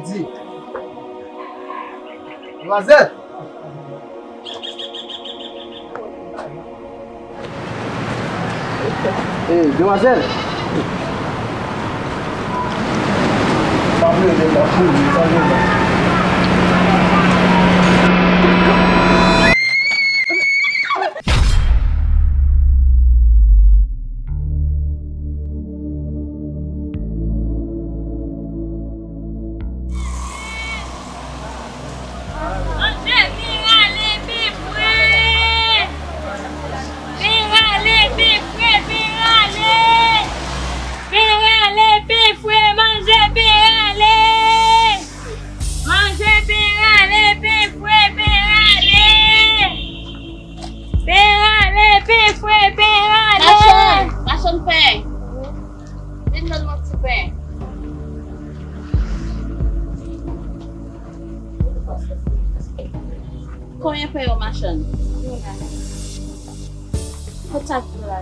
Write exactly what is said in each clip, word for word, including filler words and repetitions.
Di. Demwazèl! Ey, demwazèl! Pa vle de la kouri, sa vle la. Manje, vin rale, vin fre! Vin rale, vin fre, vin rale! Vin rale, vin fre, manje, vin rale! Manje, vin rale, vin fre, vin rale! Vin rale, vin fre, vin rale! Machann, machann pen. Vin jwenn mwen ti pen. Konbyen pen yo, machann? Kot sa ki la?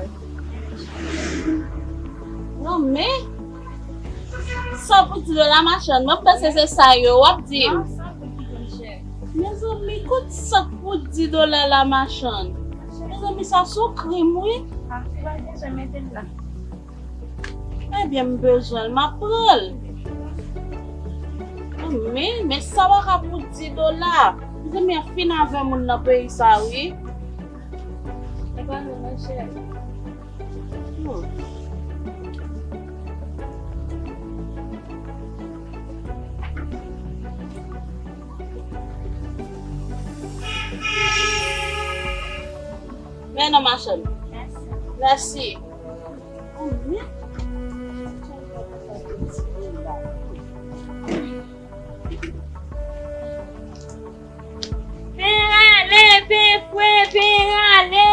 Non, men, san pou di dola, machann. Mwen panse se sa yo w ap di m. Mezanmi, kot san pou di dola la, machann? Mezanmi, sa se yon krim, wi. Ebyen, m bezwen l, m ap pran l. Men, men sa w ap ka pou di dola. Mezanmi, ap fin avè moun nan peyi sa, wi. E pa nou, monchè. Hmm. Men non, machann. Mèsi. Mèsi. Vin rale, vin fre, vin rale.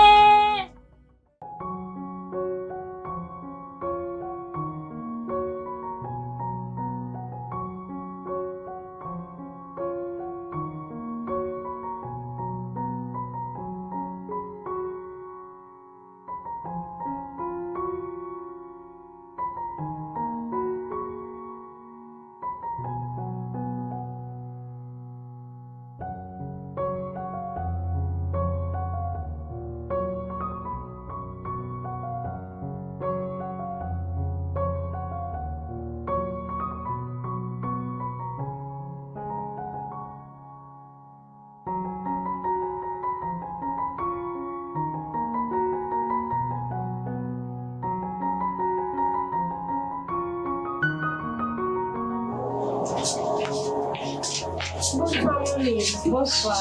Bonswa, manmi. Bonswa.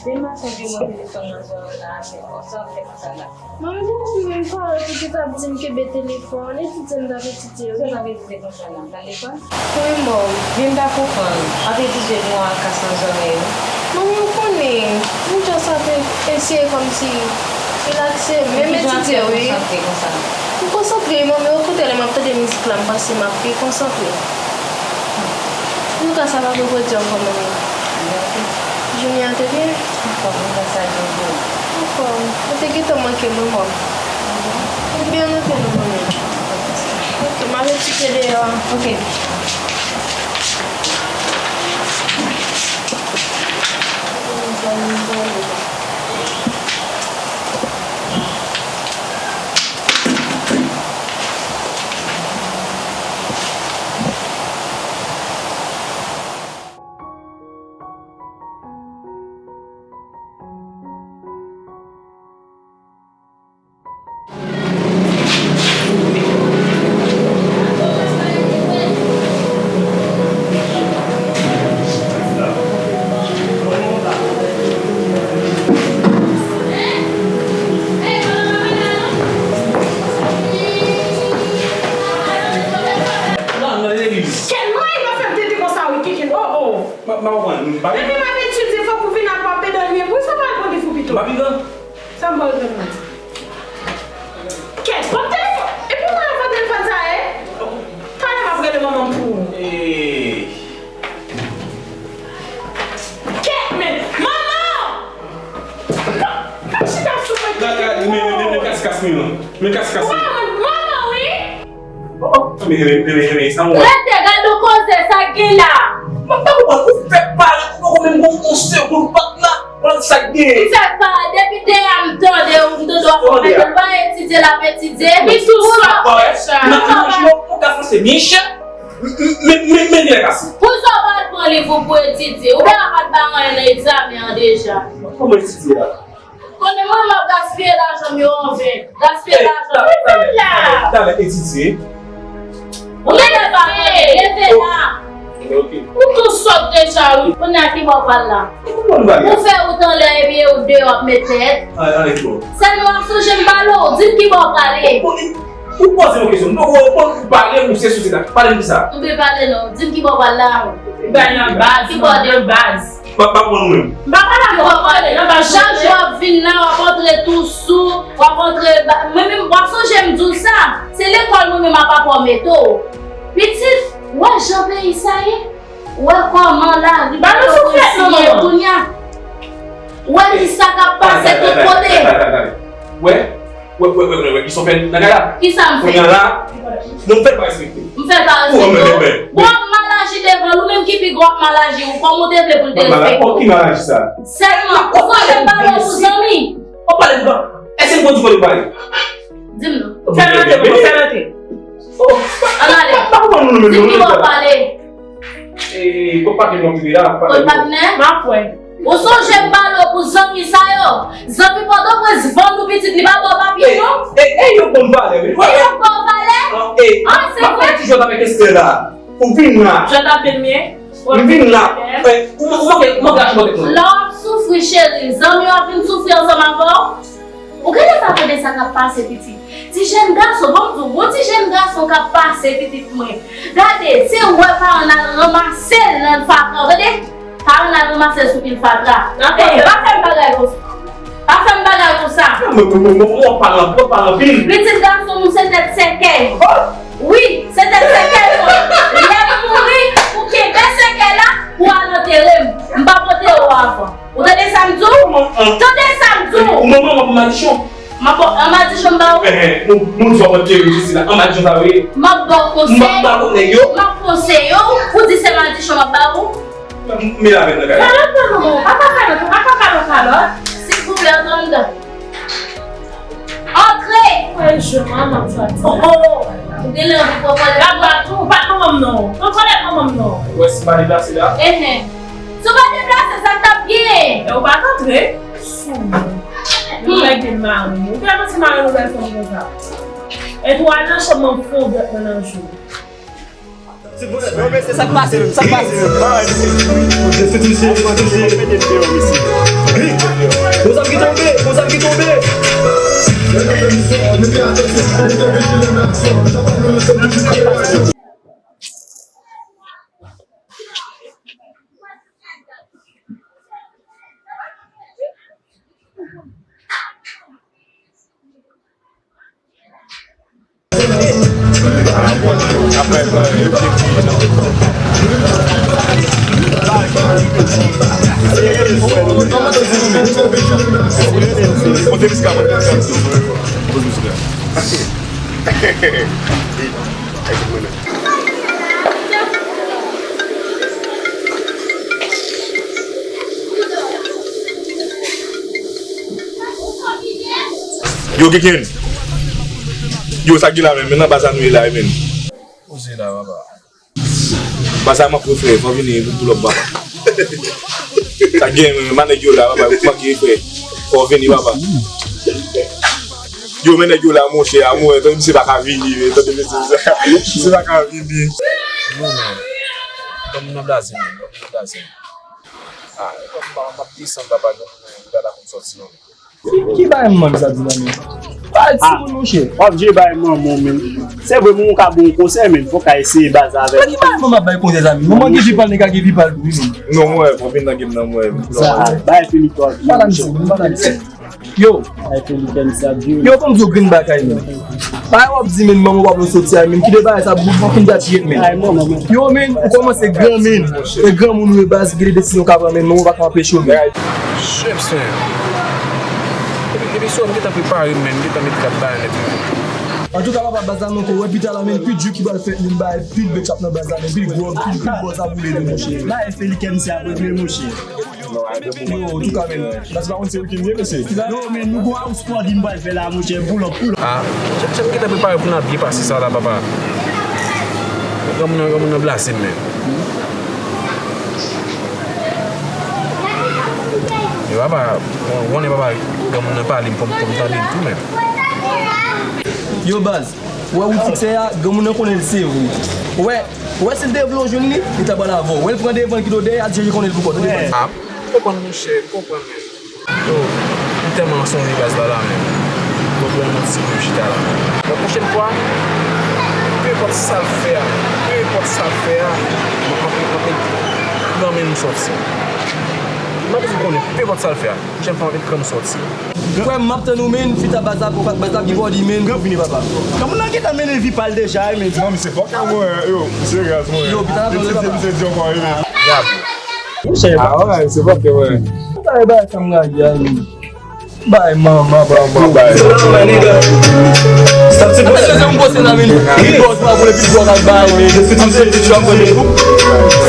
Demen maten, te gen yon telefòn nan zòrèy la, men sa w ap fè konsa la? Manmi, bon, wi, men m pa wè pou ki t ap di m kenbe telefòn, etidye m t ap etidye, wi. Sa w t ap etidye konsa la? L al lekòl? Wi, mòm. Men m pa konprann. W ap etidye pou yon akas nan zòrèy ou? Manmi, ou konnen, m just ap eseye kòmsi relakse m, men m etidye, wi. Ki jan w ap fè konsantre konsa? M konsantre, manmi, okontrè, lè m ap tande mizik la, m panse m ap pi konsantre. Antouka, sa pa poko di ankò, manmi. Jounen an te byen? Anfòm, mwen sa byen tou. Anfòm. Ou te gentan manke nou, mòm. Byen, nou te nou, manmi. Ok, m ap etidye deyò a. Ok. Kèt, mwen, yo fè m tete konsa, wi, Kikil. Oh, oh. M ap, m ap konprann. M pa pigan. Depi m ap etidye, fòk ou vin ak w ap pedale, men pou sa pa al pran difou pito. M pa pigan. Sa m pral pran la? Kèt, pran telefòn. Epi mwen, pran telefòn sa, e? Talè m ap rele manman m pou ou. Ee. Kèt, men, manman! Pa, pa chita sou mwen, Kikil. Gade, gade, men, men, men, men kas, kas mwen lan. Men kas, kas mwen. Manman, manman, wi. Oh, oh, men, men, men, men, men, sa mwen. Rete, gade yon koze, sa k gen la. M pa konprann, ou fè pale, ou poko menm gon yon segonn ou pa t la. Pran sa k genyen. M fè pale, depi deyè a m tande w, m tande w ap fè pale, l pa etidye, l ap etidye. Li tou sòt deja. Nan imajine w, yon gason se Michel, men, men, men, men li la kase. Poukisa w pa al pran liv ou pou etidye? Ou deja pa t bay anyen nan egzamen an deja. Kòman etidye la? Konnen mwen, m ap gaspiye lajan m yo anven. Gaspiye lajan m. Talè, talè, talè, etidye. Ou genlè pa tande, leve la. Ok. Ou tou sòt deja, wi. Kounye a, ki bò w pral la? Ou fè wout anlè epi e ou deyò ap met tèt. Sèlman w ap sonje m pale w, di m ki bò w prale. Ou poze yon kesyon. Non, ou, ou, ou pale, ou se sou sa. Pale m de sa. M pe pale non. Di m ki bò w pral la. Bay nan baz, ki bò de baz. Pa, pa pran nou menm. M pa pale avè w, pale nan baz. Chak jou w ap vin la, w ap antre tou sou, w ap antre ba-, mwen menm, w ap sonje m di w sa. Se lekòl mwen menm ap apò mete w. Pitit, w wè jan peyi sa ye? W wè kòman lari kote w ye kounye a? W wè ki sa k ap pase tout kote? Wè, wè, wè, wè, wè, wè, ki sa w fè nan kay la? Ki sa m fè? Kounye a la, non, fè l pa respekte. M fè l pa respekte w? Bon, w ap mal aji devan l, ou menm ki pi gwo w ap mal aji, ou kòman w te vle pou l te respekte w? Ki mal aji sa? Sèlman, ou sonje m pale w pou zanmi? Ou pale m, èske m konn di kote m pale? Di m non. Fè l antre, maman, fè l antre. Ann ale. Di m ki bò w pale. E, kot patnè m ap rive la? Kot patnè? M ap wè. Ou sonje m pale w pou zanmi sa yo? Zanmi Pòtoprens vann ou pitit, li pa ba w papye non. E, e, yo konn valè, wi. E yo ba w valè? Ah, se vre? M ap fè ti jwèt avèk Esther la. Ou vin la. Jwèt ap vin byen. M vin la. Ou, ou manke, ou manke achte bò tèt mwen. Lè w ap soufri, cheri, zanmi w ap vin soufri ansanm avè w? Ou genlè pa tande sa k ap pase, pitit. Ti jèn gason, ban m di w, gon ti jèn gason k ap pase, pitit mwen. Gade, se wè paran l al ranmase l nan fatra, tande? Paran l al ranmase l sou pil fatra. Ey, pa fè m bagay konsa. Pa fè m bagay konsa. Mwen, mwen, mwen, mwen, w ap pale, w ap pale anpil. Pitit gason m, ou se tèt sèkèy. Wi, se tèt sèkèy mwen. Lè m mouri, ou kenbe sèkèy la, ou al antere m. M p ap antere w avan. Ou tande sa m di w? Tande sa m di w? Ou manman w ap madichon. M ap ba w, an madichon m ba w? Moun sa w ap antere Jesi la, an madichon sa w ye? M ap ba w konsèy. M ap ba w nèg yo. M ap konseye w. Ou di se madichon m ap ba ou? Men avè m nan kay la. Kalòt nan manman w. Papa kalòt, papa kalòt, kalòt. Silvouplè, antre anndan. Antre! Mwen jwe manman m sòti. Oh, oh. Ou genlè anvi pran kòlèt. L ap bat ou, bat manman m non. Pran kòlèt manman m non. Ou wè si m pa deplase la? Enhen. Si w pa deplase, sa k t ap genyen? E ou pa t antre? Sou mwen. Ou nèg de mari m. Ou genlè santi mari m bèl fanm konsa. E tou al nan chanm nan fè yon dwèt mwen nan jou. Yo, mesye, sa k pase menm? Sa k pase menm? Gon zam ki tonbe! Gon zam ki tonbe! Yo, Kikin. Yo, sa k gen la menm? Men nan baz la nou ye la, menm. Poze la, papa. Baz la, m ap refè, fò vini pou lòt, papa. Sa k gen, menm, men nèg yo la, papa, yo manke refè. Fò vini, papa. Yo, men nèg yo la, monchè, a mwen, tande misye pa ka vini, men, tande misye, misye pa ka vini. Non, non. Kòm nan blaze, menm, kòm nan blaze. Ah, kòm m pa, m ap desann, papa, non, non, li pa ta konn sòti, non. Ki, ki bagay manman sa di la menm? Bagay timoun, monchè. W ap jwe bagay manman w menm. Se vre, manman w ka ba w konsèy, men fò w ka eseye baz avè l. Ki bagay manman ap bay konsèy sa menm? Manman gen vi pa l, nèg la gen vi pa l tou wi menm. Non, mwen, fò vin nan game nan, mwen. Sa, bagay Felix ap di, monchè. Yo. Bagay Felix ap di. Yo, fò m di w grenn bagay menm. Bagay w ap di menm, manman w pa vle w soti a menm. Kite bagay sa, bout, bout, bout, dat yèt menm. Yo, menm, ou kòmanse gran menm. E granmoun ou ye baz, gen de desizyon w ka pran, men manman w pa ka anpeche w, men. Jeps, men. Depi, depi sou, m gentan prepare m, men. M gentan met kat bagay nèt, men. Antouka, papa, baz la, non, wè pita la, men, pi djou ki pral fèt, men, bay, pi bèt ap nan baz la, men, pi gwòg, pi, pi bòz ap boule, men, monchè. Bay Felix M C ap regle, monchè. Yo, antouka, men, baz la, pa konn se ou ki m ye, mesye. Yo, men, nou gon house party m pral fè la, monchè, pull up, pull up. Ah, chèf, chèf, gentan prepare pou n al byen pase sa la, papa. Granmoun nan, granmoun nan blase m, men. E papa, bon, konnen papa, granmoun nan pale m, fò m, fò m tande l tou, men. Yo, baz, ou wè wout siksè a, granmoun nan konnen l se vre. Ou wè, ou wè si l te vle w jwenn li, li ta pral avè w. Ou wè l pran devan l kite w dèyè, al chèche konnen l pou kò w, tande, baz. Ah, m konprann, monchè, m konprann, men. Yo, m tèlman sonje baz la la, men. Bon, bon, mwen ti pou chita la. La pwochèn fwa, pe enpòt sa l fè a, pe enpòt sa l fè a, mwen, mwen, mwen, mwen pran men m sòti. M ap di w konnen, pe enpòt sa l fè a, pwochèn fwa, mwen pran men m sòti. Frè m, m ap tann ou, men, chita baz la, baz la ki bò di, men, vini, papa. Granmoun nan gentan mennen vi pa l deja, wi, men. Non, misye fòk mwen, yo, misye raz mwen. Yo, pita la, misye, misye di ankò, wi. Monchè, ah, ouais, se pa ke, ouais. Ou pa e bagay sa m rayi a, wi. Bay manman, bay manman, bay. Stop ti boss. Ata se yon boss la, men. Big boss la, pou le big boss ak bay, men. Stop ti boss.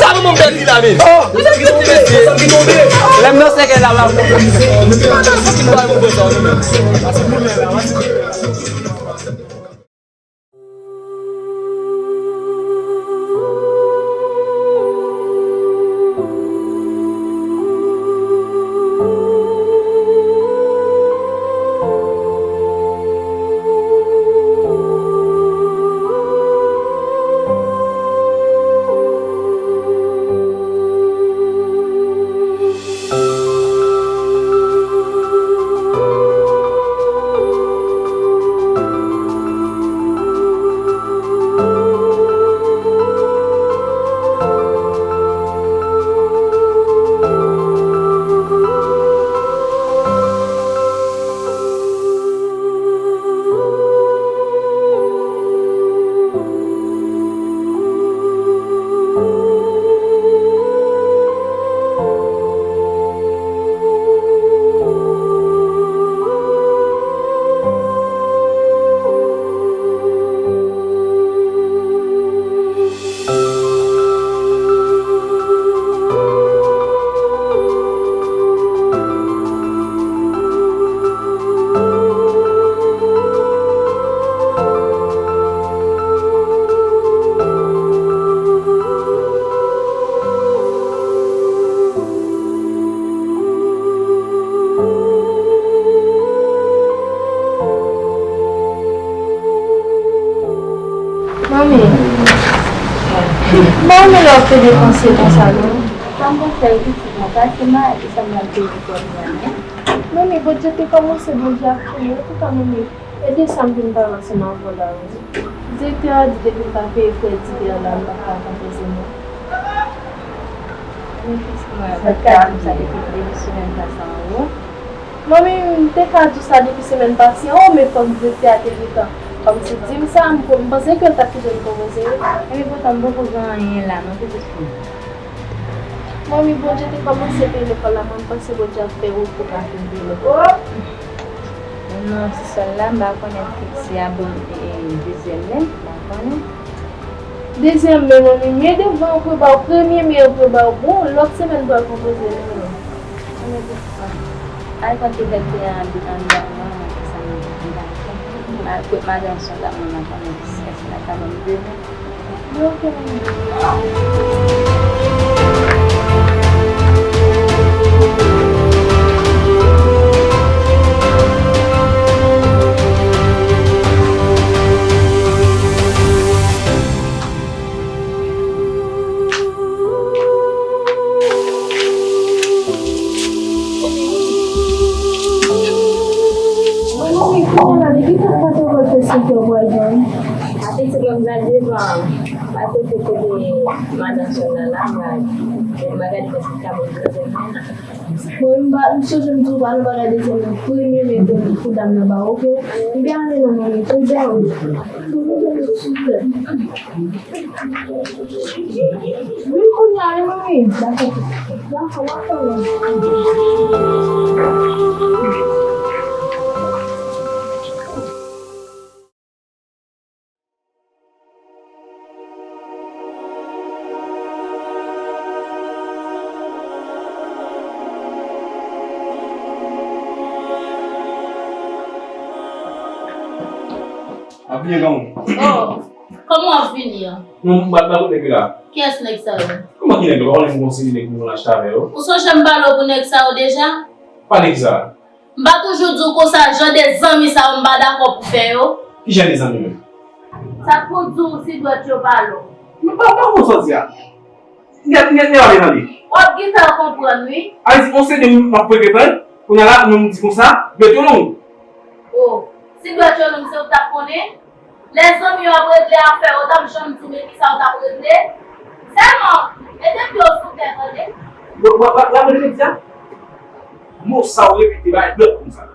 Sa manman m pèdi la, men. Oh, sa ki tonbe, sa ki tonbe. Lè m nan sèkèy la, la. Bay yon boss la, men. Manmi, manmi, lè w te depanse konsa, non? Sa m konn fè pitit mwen, pase m a, e sa m ap peye pou mwen. Manmi, Bondye te kòmanse, Bondye ap fini, antouka, manmi, ede sa m vin pale ansanm avè w la, wi. Direktè a di depi m pa peye frè Tiber la, m p ap ka konpoze non. Men pitit mwen, ou pa t ka di m sa depi, depi semèn pase an, wi. Manmi, m te ka di w sa depi semèn pase an, wi, men fòk direktè a te gentan kòmsi di m sa, m, m panse ke l t ap kite m konpoze, wi. Ebyen poutan m poko gen anyen la non, pitit fi m. Manmi, Bondye te kòmanse peye lekòl la, mwen m panse Bondye ap fè wout pou ka fin peye lekòl. Non, ti sè m la, m pa konnen si a bon, e, e, dezyèm men, m pa konnen. Dezyèm men, manmi, men devan ou pral ba w, premye men yo pral ba w, bon, lòt semèn pral konpoze li menm. Ann, pitit mwen. Al konn ki fèt te an, anndan non, mwen, se sa m di, m pa konnen. Ma, kot madanm sòt la, mwen, m pa konnen si, èske l ap ka ban m de men. Mwen, mwen, kounye a la, depi twa, katòz è, se senk è w pral jwenn. Apeti mwen pral devan, a kote kote madanm sòt la, la, mwen, mwen gade kòman sa ka mwen gade. Mwen, m pa, m sonje m di w pa nan bagay dezyèm nan, premye men pou, pou dam nan ba w, oke? M gen ale nan mwen, men, pou dam. Vin kounye a, wi, manmi. Dakò. Dakò, w ap tann mwen. Byen, gang. Oh, kòman w ap vini an? Non, m pa, pa kote nèg yo la. Kiyès nèg sa yo? Kòman ki nèg yo? Pa konnen m gon seri nèg mwen achete avè yo. Ou sonje m pale w pou nèg sa yo deja? Pale ki sa? M pa toujou di w konsa, jan de zanmi sa yo m pa dakò pou fè yo. Ki jan de zanmi menm? Sa k pou di w si dwèt yo pa long? M pa, pa konn sa w di a. Nèt, nèt, nèt, ale tande. W ap gentan konprann, wi. A di, on se de m ap regle pèl, kounye a la, nou m di konsa, dwèt yo long. Oh, si dwèt yo long, se ou k t ap konnen? Lè zanmi yo ap regle afè yo, t ap janm di w men kisa yo t ap regle? Sèlman, mete pye w sou tè, tande? W, w, w, w ap regle pye a? Mo sa w repete bay lòt moun sa. Sa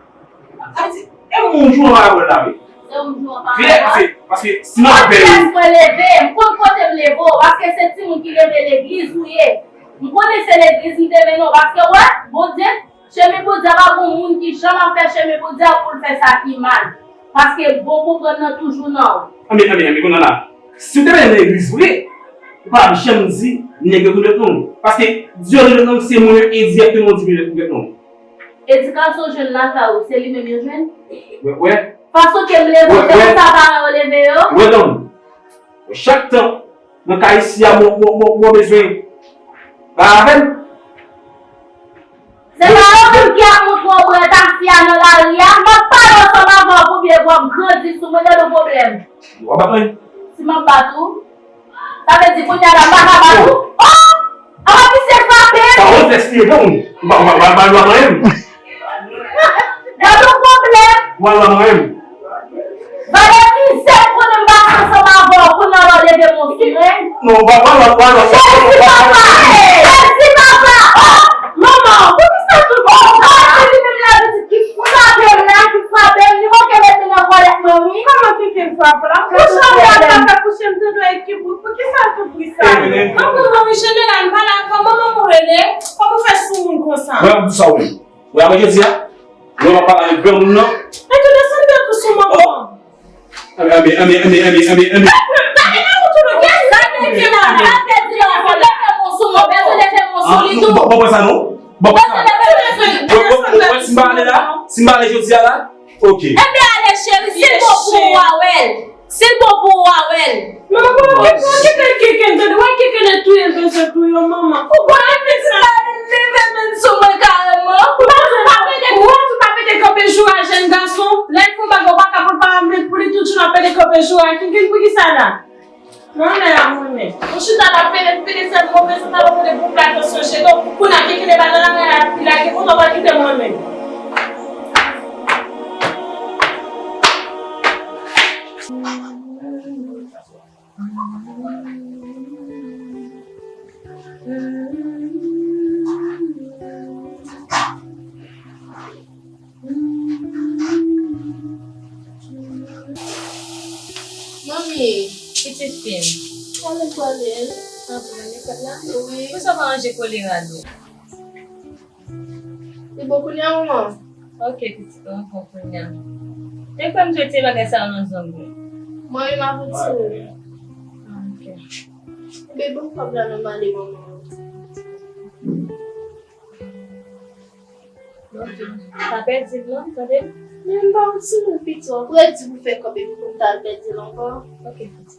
vle di, e m yon jou an parabòl la, wi. Se yon jou an parabòl. Klè, paske, paske si m ap fè. Mwen leve, m konn kote m leve w, paske se timoun ki leve legliz ou ye. M konnen se legliz m te mennen w, paske, wè, Bondye, chemen Bondye a pa gon moun ki janm ap fè chemen Bondye a pou l fè sa ki mal. Paske bon konprann nan toujou nan ou. Anben, anben, anben, kounye a la. Si w te mennen legliz vre, ou pa ap janm di nèg yo tou dwèt long. Paske di yo tou dwèt long, se mwen menm endirèkteman w di dwèt long. Edikasyon jwenn lakay ou, se li menm yo jwenn? Wè, wè. Fason ke m leve w, se konsa paran yo leve yo? Wè, non. Chak tan, nan kay isi a, mwen, mwen, mwen, mwen bezwen pale avè m. Se pa yo menm ki ap montre w brè tafya nan lari a? M ap pale ansanm avè w pou byen pou w ap grandi sou mwen, gade yon pwoblèm. W ap bat mwen? Si m ap bat ou, sa vle di kounye a la, m pa ka bat ou? Oh! Apa misye frape m? Pawòl fè siye non. Ou pa, ou pa, ou pa, ou pa dwa manyen m. Gade yon pwoblèm. Ou pa dwa manyen m. Valè mizè m konnen m pase ansanm avè w, kounye a la w leve m yon siren. Non, ou pa, ou pa dwa, ou pa dwa. Jezi papa! Jezi papa! Oh! Manman, poukisa tout... Oh, sa se li menm la pitit ki frape m la, ki frape m, li manke met li nan kòlèt mwen wi. Kòman Kenken frape w la? Kouche w la, papa, kouche m, tande, ekip ou. Poukisa tout bri sa yo? Manman, manman, jeneral, m pale avè w, manman, ou rele, kòman w fè sou moun konsa? Mwen, m di sa w menm. Ou wè, mwen, jodi a, mwen, m ap pale avèk granmoun nan. Mete desann de tou sou manman. Anben, anben, anben, anben, anben, anben, anben. Gade, gade, ou tou, gade sa ki la, sa pèdi la, ou leve mwen sou mwen, bezwen leve mwen sou li tou. Bon, bon, bon, sa non. Bon, bon, sa. Bon, bon, bon, bon, si m pa ale la, si m pa ale jodi a la, ok. Enben ale cheri, si l bon pou ou a wè l. Si l bon pou ou a wè l. Manman, manman, wè, wè, Kenken, Kenken, tande, wè, Kenken, lè touye l, bezwen touye w, manman. Ou konnen pitit la, li leve men sou mwen kareman. Ou pa, ou pa pede, ou pa pede kanpe jou a jèn gason. Lè l fè yon bagay, ou pa ka pou l pa met pou li tout jou nan pede kanpe jou a. Kenken, poukisa la? Mwen menm, mwen menm. Ou chita la pede, pede fè move, sa ta pede pou platansyon chito. Kounye a, Kenken, li pa nan la, li lage, kontan pa kite mwen menm. Manmi, pitit fi m. Kòman w ale? Antre nan lekòl la? Wi. Poukisa w pa ranje kolera dlo? Li bon kounye a, manman? Ok, pitit, ou bon kounye a. Te kwè m jete bagay sa yo nan zong ou. Mwen menm avè w tou. Ok. Bebe, bon kòb la nan male, manman. Ok. Pa pèdi l non, tande? Men m pa yon timoun piti, w ap redi pou fè kòb epi pou m ta al pèdi l ankò. Ok, pitit.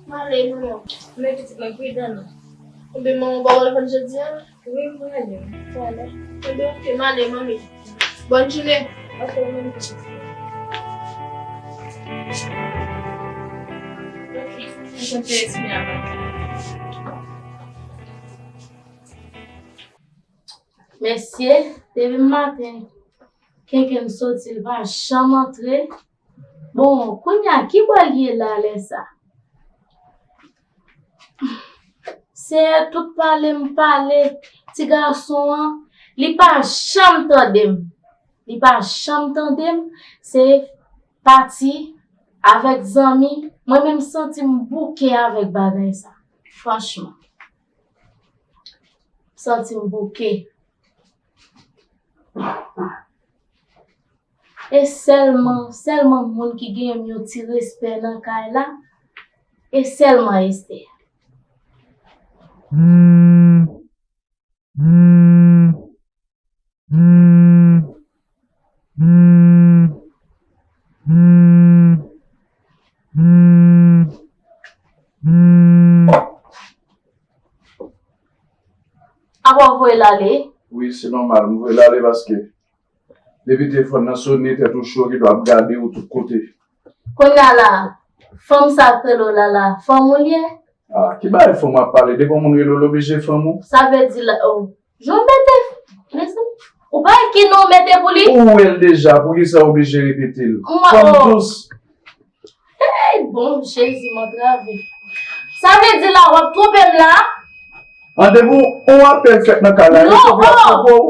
M ale, manman. Men pitit mwen, pridan non. Enben, manman, ou pa pral vann jodi a? Wi, m prale. Prale. Enben, ok, m ale, manmi. Bòn jounen. Ok, ou menm tou. Ok, m konte espri a maten. Mesye, depi maten, Kenken soti, li pa janm antre. Bon, kounye a, ki bò l ye la lè sa? Seyè, tout pale m pale ti gason an, li pa janm tande m. Li pa janm tande m. Se pati avèk zanmi. Mwen menm, m santi m bouke avèk bagay sa. Franchman. M santi m bouke. E sèlman, sèlman moun ki gen yon ti respè nan kay la, e sèlman Esther. Apa w voye l ale? Wi, se nòmal, m voye l ale paske depi telefòn nan sone, tèt ou cho, gen dwa ap gade w tout kote. Kounye a la, fanm sa k rele w la la, fanm ou l ye? Ah, ki bagay fanm w ap pale? Depi yon moun rele w, l oblije fanm ou? Sa vle di la, oh, jan w mete, mezanmi, ou pa wè ki non w mete pou li? Ou wè l deja, poukisa w oblije repete l? Mwen, fanm oh. Dous. Hey, bon, Jezi, m antrave. Sa vle di la, w ap twonpe m la? An depi yon apèl fèt nan kay la, li twonpe, ap twonpe w.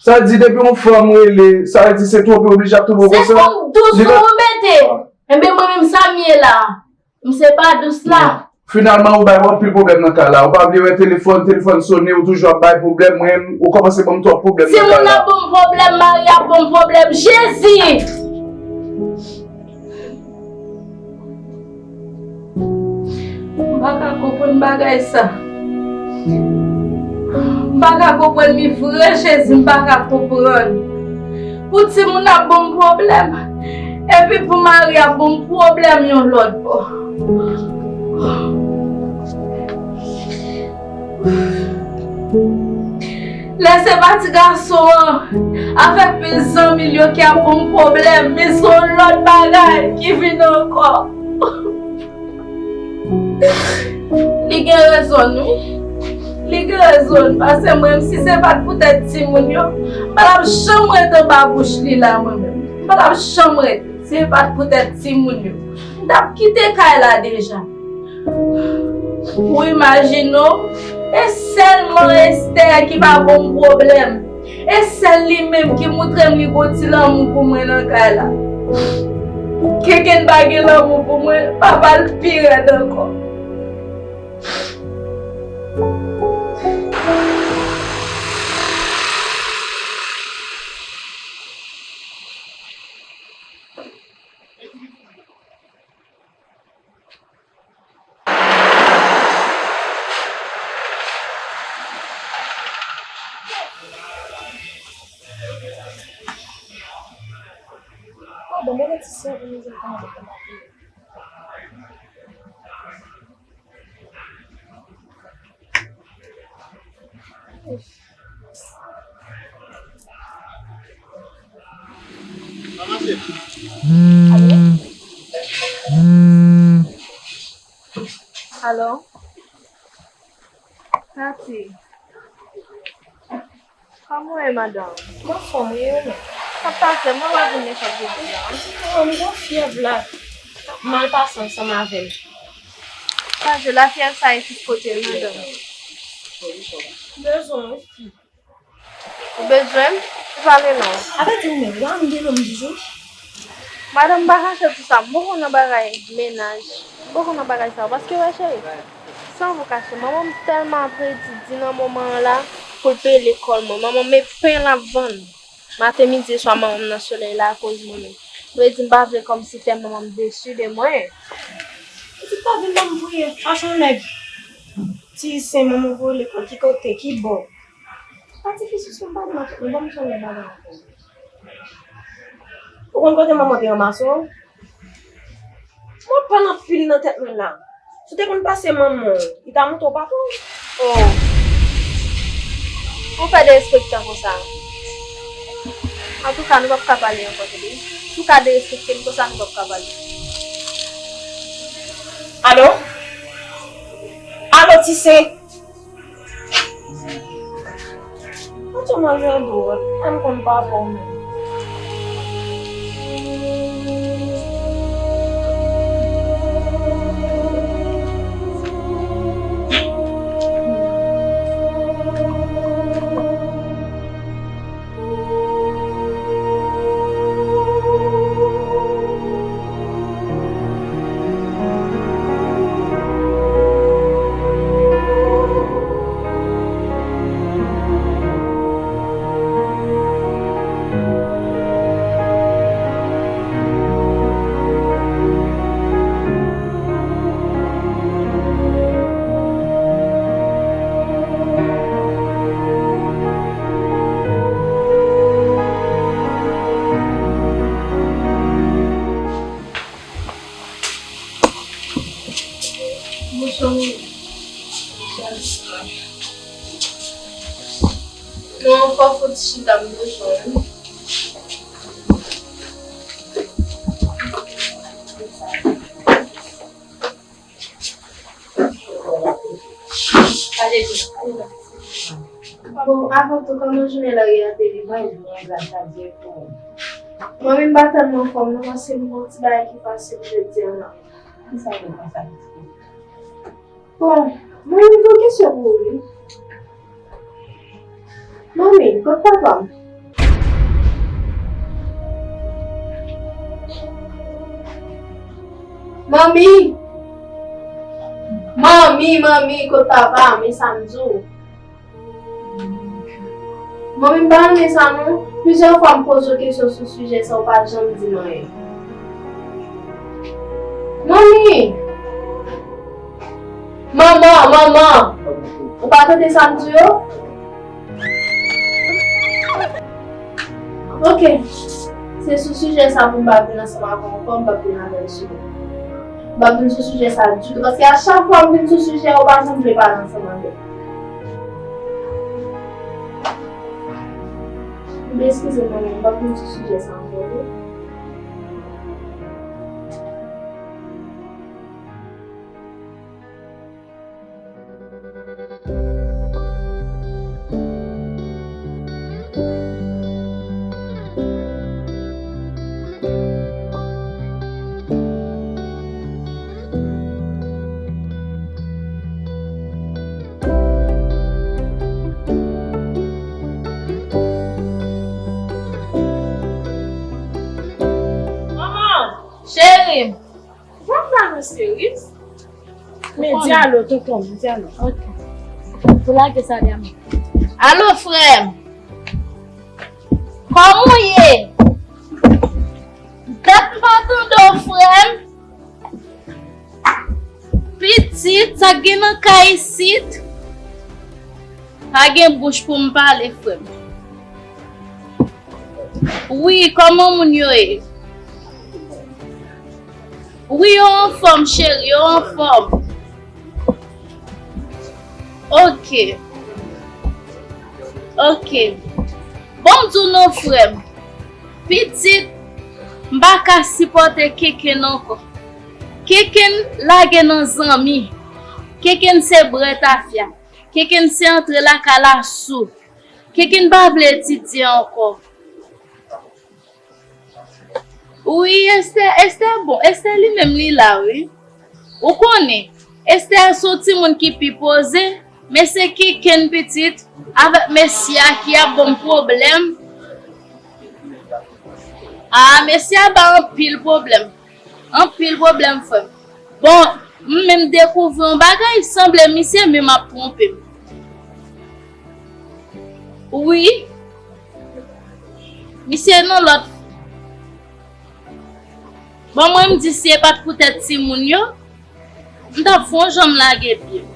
Sa di depi yon fanm rele, sa vle di se twonpe oblije ap twonpe w konsa? Se fanm dous ou mete. Enben, mwen menm sa m ye la. M se pa dous la. Finalman, ou bay mwen anpil pwoblèm nan kay la. Ou pa vle wè telefòn, telefòn sone, ou toujou ap bay pwoblèm. Mwen, ou kòmanse ban m twòp pwoblèm nan kay la. Timoun ap ban m pwoblèm, mari ap ban m pwoblèm. Jezi! M pa ka konprann bagay sa. M pa ka konprann li vre, Jezi, m pa ka konprann. Pou timoun ap ban m pwoblèm, epi pou mari ap ban m pwoblèm yon lòt bò. Lè se pa ti gason an avèk pil zanmi l yo ki ap ban m pwoblèm, men se yon lòt bagay ki vin ankò. Li gen rezon l, wi. Li gen rezon l, paske mwen menm, si se pa t poutèt timoun yo, m pa t ap janm ret anba bouch li la, mwen menm. M pa t ap janm ret, si se pa t poutèt timoun yo. M t ap kite kay la deja. Ou imajine w, e sèlman Esther ki pa ban m pwoblèm. E sèl li menm ki montre m li gon ti lanmou pou mwen nan kay la. Kenken pa gen lanmou pou mwen, papa l pi rèd ankò. Alo? Tati. Kòman w ye, madanm? M anfòm, wi, ou menm? Sa k pase? Mwen wè w vin nan chòt jodi a. M gon fyèv la. M al pase ansanm avè l. Sa je lafyèv sa e ki kote l, madanm? Bezwen yon fi. Ou bezwen m? Ou pale non. Avèti m menm, ou pa konn gen non m toujou? Madanm, m pa kache tout sa. M poko nan bagay mennaj. M poko nan bagay sa yo. Paske, wè, cheri, san vou kache, manman m tèlman ap redi di nan moman an la pou l peye lekòl mwen. Manman m, e pen l ap vann. Maten, midi e swa, manman m nan solèy la akoz mwen menm. Vle di m pa vle kòmsi fè manman m desi de mwen. Pitit pa vin ban m priye, fache yon nèg. Ti sen manman voye lekòl, ki kote, ki bò? Pa difisil, si m pa di m ap, m ban m sonje bagay ankò. Ou konn kote manman te ranmase w? Mwen pran anpil nan tèt mwen la. Si w te konn pase manman w, li ta montre w papa w. Oh. Ou fè derespektan konsa. Antouka, nou p ap ka pale ankò, tande. Si w ka derespekte m konsa, nou p ap ka pale. Alo? Alo, Tisen? Ou tèlman jwenn dwòl, m konn papa w menm. Bonswa, madanm. Bonswa. Non, fò fout chita m bezwen. Bon, avan tou, kòman jounen la ye a te rive? Manmi, m pa tèlman anfòm non, paske m gen yon ti bagay ki pase m jodi a la. Kisa w gen konsa? Bon, mwen menm tou kesyon pou ou wi. Manmi, kot papa m? Manmi! Manmi, manmi, kot papa m? E sa m di w. Manmi, m pa renmen sa non. Plizyè fwa m poze w kesyon sou sijè sa, ou pa janm di m anyen. Manmi! Manman, manman! Ou pa tande sa m di yo? Ok. Se sou sijè sa pou m pa vin ansanm avè w ankò, m p ap vin avè l sou. M p ap vin sou sijè sa ditou, paske a chak fwa m vin sou sijè, ou pa janm vle pale ansanm avè m. Eskize m, manman, m p ap vin sou sijè sa ankò, wi. Manman! Cheri! Ou pa pale serye? Men di alo, tonton m, di alo. Ok. Pou lage sa dèyè mwen. Alo, frè m. Kòman w ye? Dat m pa tande w, frè m. Pitit, sa k gen nan kay isit? Pa gen bouch pou m pale, frè m. Wi, kòman moun yo ye? Wi, yo anfòm, cheri, yo anfòm. Ok. Ok. Bon, m di w non, frè m. Pitit, m pa ka sipòte Keken ankò. Keken lage nan zanmi. Keken se brè tafya. Keken se antre lakay la sou. Keken pa vle etidye ankò. Wi, Esther, Esther bon. Esther li menm li la, wi. Ou konnen, Esther se yon timoun ki pi poze, men se Keken pitit avèk mesye a ki ap ban m pwoblèm. A, mesye a ba anpil pwoblèm. Anpil pwoblèm, frè m. Bon, m menm dekouvri yon bagay, sanble misye menm ap twonpe m. Wi. Misye nan lòt. Bon, mwen m di si e pa t poutèt timoun yo, m t ap fè yon jan m lage pye m.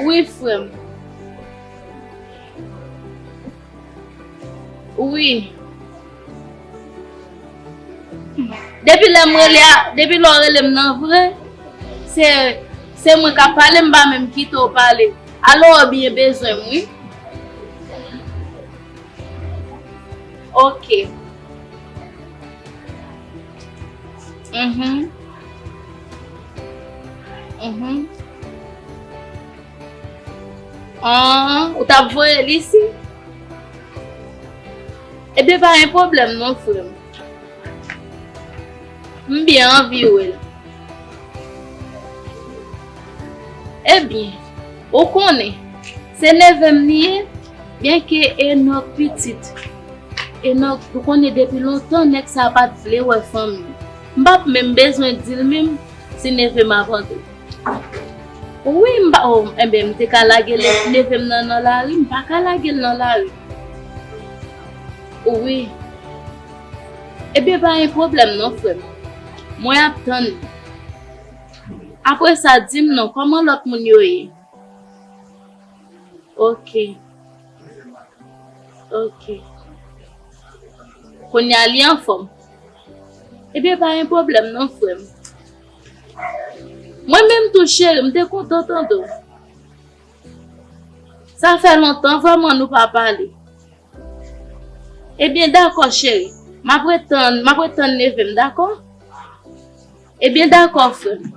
Wi, frè m. Wi. Depi lè m rele a, depi lè w rele m nan vre, se, se mwen k ap pale, m pa menm kite w pale. Alò w byen bezwen m, wi. Ok. Mhm. Mhm. Ah, ou t ap voye l isi? Ebyen, pa gen pwoblèm non, frè m. M byen anvi wè l. Ebyen, ou konnen, se neve m li ye, byenke Enòk pitit. Enòk, ou konnen depi lontan, nèg sa a pa t vle wè fanmi. M p ap menm bezwen di l menm si neve m ap antre. Wi, m pa, o, enben, m te ka lage le-, neve m nan, nan lari, m pa ka lage l nan lari. Wi. Ebyen, pa gen pwoblèm non, frè m. Mwen ap tann li. Apre sa, di m non, kòman lòt moun yo ye? Ok. Ok. Kounye a li anfòm. Ebyen, pa gen pwoblèm non, frè m. Mwen menm tou, cheri, m te kontan tande w. Sa fè lontan vrèman nou pa pale. Ebyen, dakò, cheri. M ap ret tann, m ap ret tann neve m, dakò? Ebyen, dakò, frè m.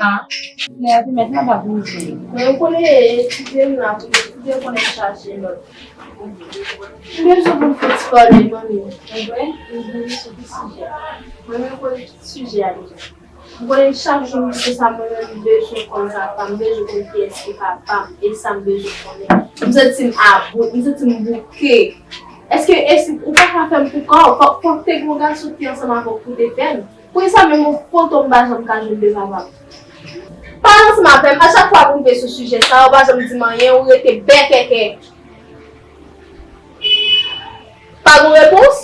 Ah, lè a te mèt la pa pou mwen. Mwen konnen etidye m la pou etidye konnen chache lòt. M bezwen pou m fè ti pale, manmi. Mwen konnen tout sijè a deja. M konnen chak jou m di se sa mwen menm m bezwen konn papa m, m bezwen konn kiyès ki papa m, e sa m bezwen konnen. M santi m about, m santi m bouke. Èske, èske ou pa ka fè m pou kò w? Fòk, fòk te gen yon gason ki ansanm avè w pou te fè m. Poukisa menm yon foto m pa janm ka jwenn de papa m? Pale ansanm avè m. A chak fwa pou m rive sou sijè sa, ou pa janm di m anyen, ou rete bèkèkè. Pa gen repons?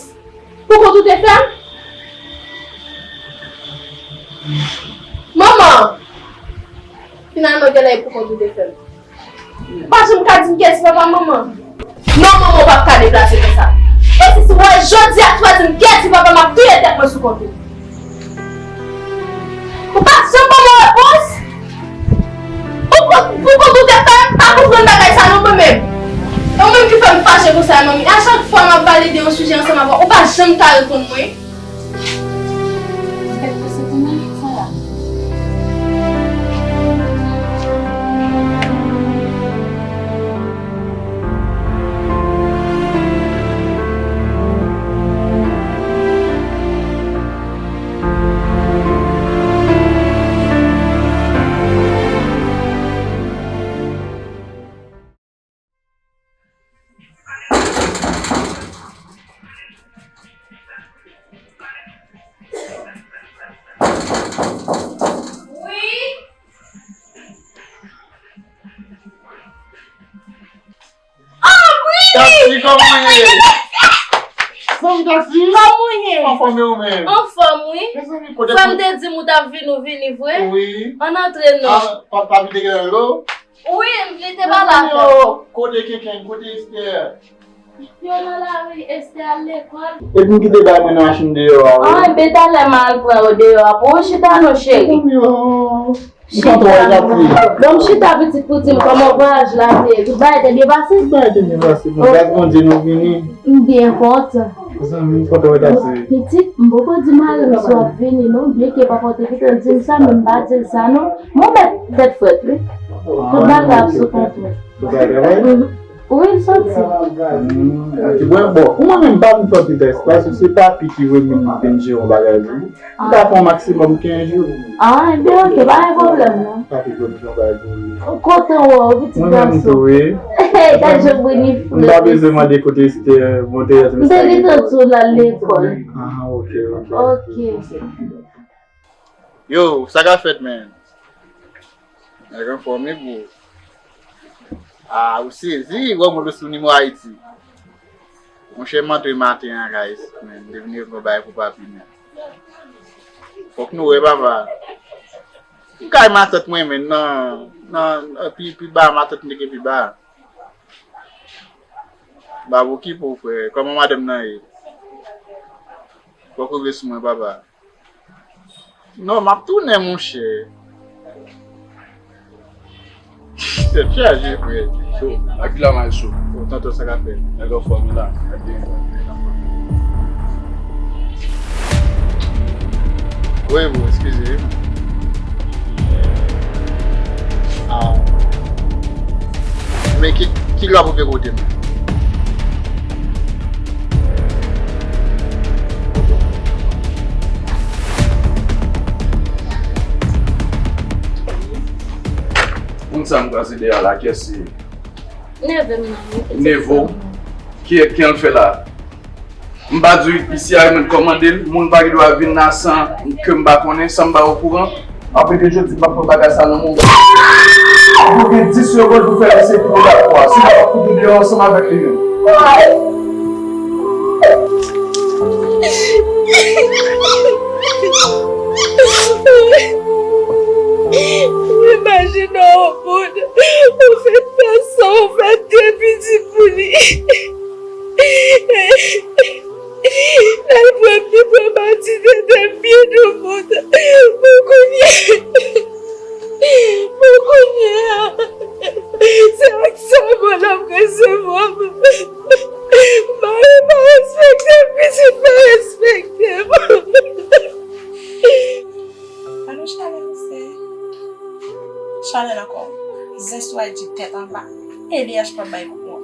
Pou kont ou te fè m? Manman! Finalman, genlè e pou kont ou te fè m. Ou pa janm ka di m kiyès papa manman? Non, manman, ou p ap ka deplase konsa. E si, si w wè jodi a, si w pa di m kiyès papa, m ap touye tèt mwen sou kont ou. Ou pa janm ban mwen repons. Ou pou, pou kont ou te fè m, pa konprann bagay sa non mwen menm. E ou menm ki fè m fache konsa, manmi. A chak fwa m ap pale de yon sijè ansanm avè w, ou pa janm ka reponn mwen. Wi. Oh, Britney! Taxi, kòman w ye? Fanm Taxi? Kòman w ye? Anfòm, e ou menm? Anfòm, wi. Mezanmi, kote... Frè m te di m ou t ap vini, ou vini vre? Wi. Ann antre non. Ah, pa, papi te gentan lo? Wi, li te pale avè w. Kote Kenken, kote Esther? Yo nan lari, Esther al lekòl. Epi m kite bay mwen nan machin deyò a, wi. Ah, enben talè m al pran yo deyò a pou ou chita non, cheri. Chita. Bon, m chita pitit pou di m kòman vwayaj la te ye. Tout bagay te byen pase? Tout bagay te byen pase. Bon, gras Bondye nou vini. M byen kontan. Zanmi m, kontan wè w pase. Pitit, m poko di mari m si w ap vini non, byenke papa w te gentan di m sa, men m pa di l sa non. Mwen mèt tèt frèt wi. Tout bagay ap sou kontwòl. Tout bagay travay? Wi, l soti. Hmm, ok. Bon, bon, pou mwen menm, m pa vin fè anpil tès, paske se papi ki vle m vin jere yon bagay pou li. M ka fè yon maksimòm kenz jou. Ah, enben, ok, pa gen pwoblèm non. Papi vle m fè yon bagay pou li. Kontan wè w, pitit gason. Mwen menm tou, wi. Gad jan Britney frèt. M pa bezwen mande kote Esther, monte, m te gentan di w l al lekòl. Ah, ok, ok. Ok. Yo, sa k ap fèt, man? Nèg anfòm wi, bro. Ah, ou sezi, Romolo sou nimewo Ayiti. Monchè, m antre maten an, guys, man. M te vin regle yon bagay pou papi, man. Fòk nou wè, papa. M kay matant mwen, man, nan, nan, nan, pi, pi ba, matant m te gen pi ba. Babouki pou frè. Kòman madanm nan ye? Fòk ou rive sou mwen, papa. Non, m ap tounen, monchè. Tèt chaje, frè. Cho. Ak la, Maestro. O, tonton, sa k ap fèt? Nèg anfòm la. Wi, bro, eskize wi. Ah. Men ki, ki lwa pou vye kote m? Moun sa m kwaze dèyè a la, kiyès li ye? Neve m nan, wi, pitit frè m nan. Neve w? Ki, ki an l fè la? M pa di w isi a, e mwen k kòmande l, moun pa gen dwa vin la san ke m pa konnen, san m pa okouran. Apre de jodi, m ap pran bagay sa nan men w. Ou gen dis segonn pou fè lese pou w dakò a. Sinon, m ap fout ou deyò ansanm avèk li menm. Imajine w, ou fè san, ou fè de pitit pou li. L al pran, li pran matine de byen de moun. Pou kounye, pou kounye a, se ak sa moun ap resevwa m. Mari pa respekte m, pitit pa respekte m. Anouch, chalè misye. Chalè l ankò. Zens ou al di tèt anba. Elias pa bay kou an.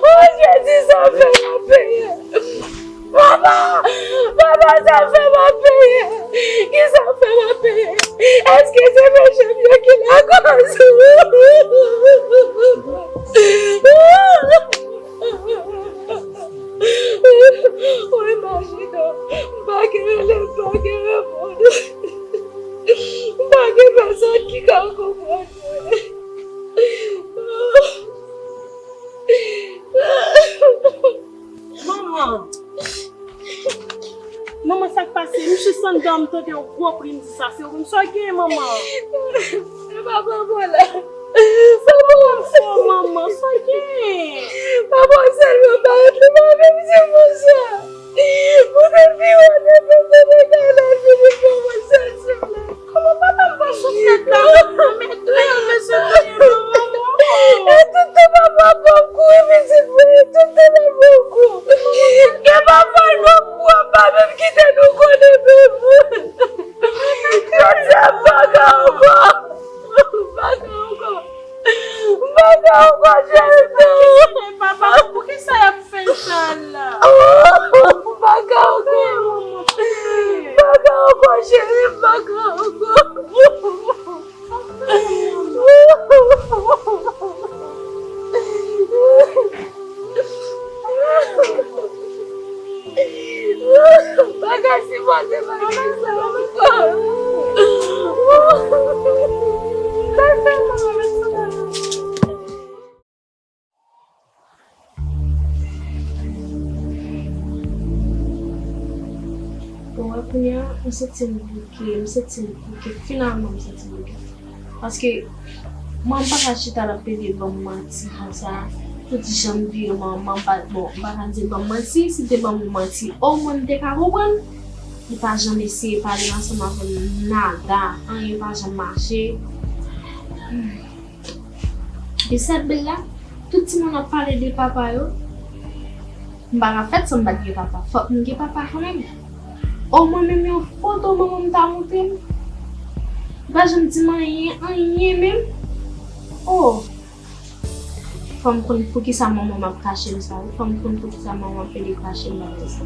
Oh, Jezi, sa fè m ap peye. Papa! Papa, sa fè m ap peye. Ki sa fè m ap peye? Èske se peche m yo ki lakòz? Ou imajine w, m pa gen rele, m pa gen reponn. M pa gen pèsòn ki ka konprann mwen. Manman! Manman, sa k pase? M jis anndan, m tande yon gwo pri, m di sa se ou menm. Sa w genyen, manman? E papa m la. Sa bon. Oh, manman, sa w genyen? Papa m sèlman parèt, li pa menm di m sa. Pou te pi wè depi m te deklare l vini pou mwen sèl sèl la. Kòman papa m pa sou tèt la? Mwen menm tou, mwen sou tèt la, manman. E tout tan papa m ap kouri pitit mwen, e tout tan l ap kouri. Gen pafwa l pran kou an, pa menm kite nou konnen menm. Jodi a m pa ka ankò. M pa ka ankò. M pa ka ankò, cheri. Papa, poukisa y ap fè sa la? M pa ka ankò. M pa ka ankò, cheri, m pa ka ankò. M pa ka sipòte bagay sa ankò. Sa fè mal. Bon, wè, kounye a, m santi m bouke, m santi m bouke, finalman, m santi m bouke. Paske, manman pa ka chita l ap plede ban m manti konsa. Tout jan m vire manman, m pa, bon, m pa ka di l ban m manti, si l te ban m yon manti, omwen m te ka konprann. Li pa janm eseye pale ansanm avè m, nada, anyen pa janm mache. Hmm. Epi sèt bèl la, tout timoun ap pale de papa yo. M pa ka fèt san m pa t gen papa. Fòk m gen papa kanmenm. Omwen menm yon foto manman m ta montre m. Li pa janm di m anyen, anyen menm. Oh! Fò m konn poukisa manman m ap kache m sa wi. Fò m konn poukisa manman m ap pede kache m bagay sa.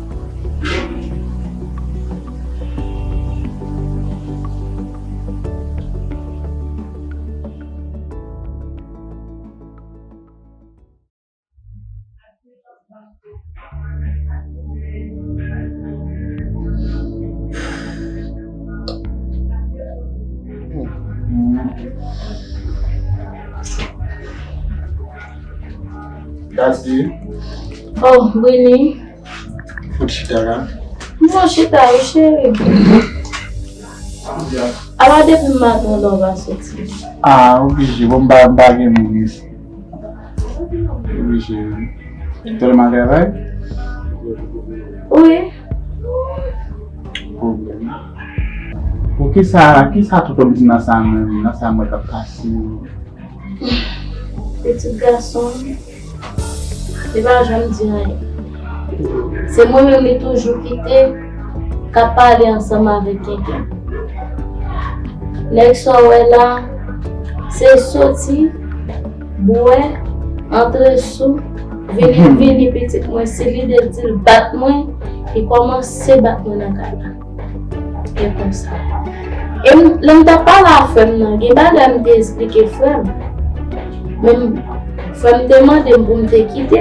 Daddy. Oh, Brini. Ou chita la? M bon chita wi, cheri. Apa depi maten w la w pa soti? Ah, oblije. Bon, m pa, m pa gen moun isi. Oblije wi. Tèlman travay? Wi. Pwoblèm. Poukisa, kisa tonton m di nan sa menm, nan sa mwen k ap pase? Pitit gason m, li pa janm di anyen. Se mwen menm li toujou kite k ap pale ansanm avèk kenken. Nèg sa w wè la, se soti, bwè, antre sou, vini, vini pitit mwen. Si lide l di l bat mwen, li kòmanse bat mwen nan kay la. E konsa. E m, lè m t ap pale a frè m nan, gen bagay m te esplike frè m. Men m, frè m te mande m pou m te kite.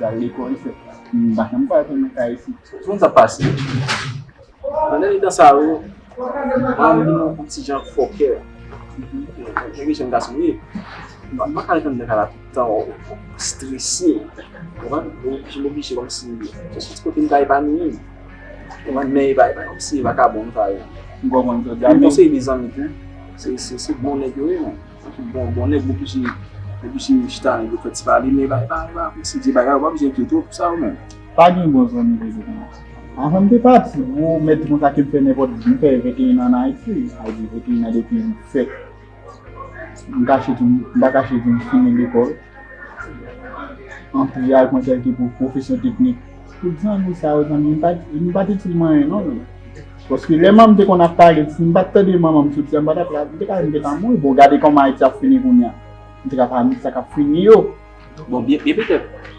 L al lekòl, se, m pa janm pral tounen kay isit. Ou konn sa k pase? Nan dènye tan sa yo, mwen menm yon ti jan fòkè. Nèg jèn gason m ye. M pa ka ret anndan kay la tout tan, strese. Ou konprann? M oblije, m oblije kòmsi chèche ti kote m ka epanye m. Ou konprann? Men e pa, e pa kòmsi e vakabon sa yo. M konprann sa w di a, men. M konseye de zanmi tou. Se, se, se bon nèg yo ye, men. Bon, bon nèg, m oblije, m oblije chita, nèg yo fè ti pale, men e pa, e pa, e pa kòmsi di bagay, ou pa bezwen enkyete w pou sa ou menm. Pa gen bon zanmi vre vre non. Avan m te pati, ou mèt di konsa ke m fè nenpòt, m fè venteyen an an Ayiti, sa vle di venteyen an depi m fèt. M kache tou, m pa kache di m fini lekòl. Antre al pran kèlke pwo- pwofesyon teknik. Tout zanmi sa yo, zanmi, m pa, m pa t itil mwen anyen non, men. Paske lè manman m te konn ap pale, si m pa t tande manman m sou ti a, m pa t ap la, m te ka, m te ka mouri. Bon, gade kòman Ayiti ap fini kounye a. M te ka pa, sa k ap fini yo. Bon, byen, byen petèt,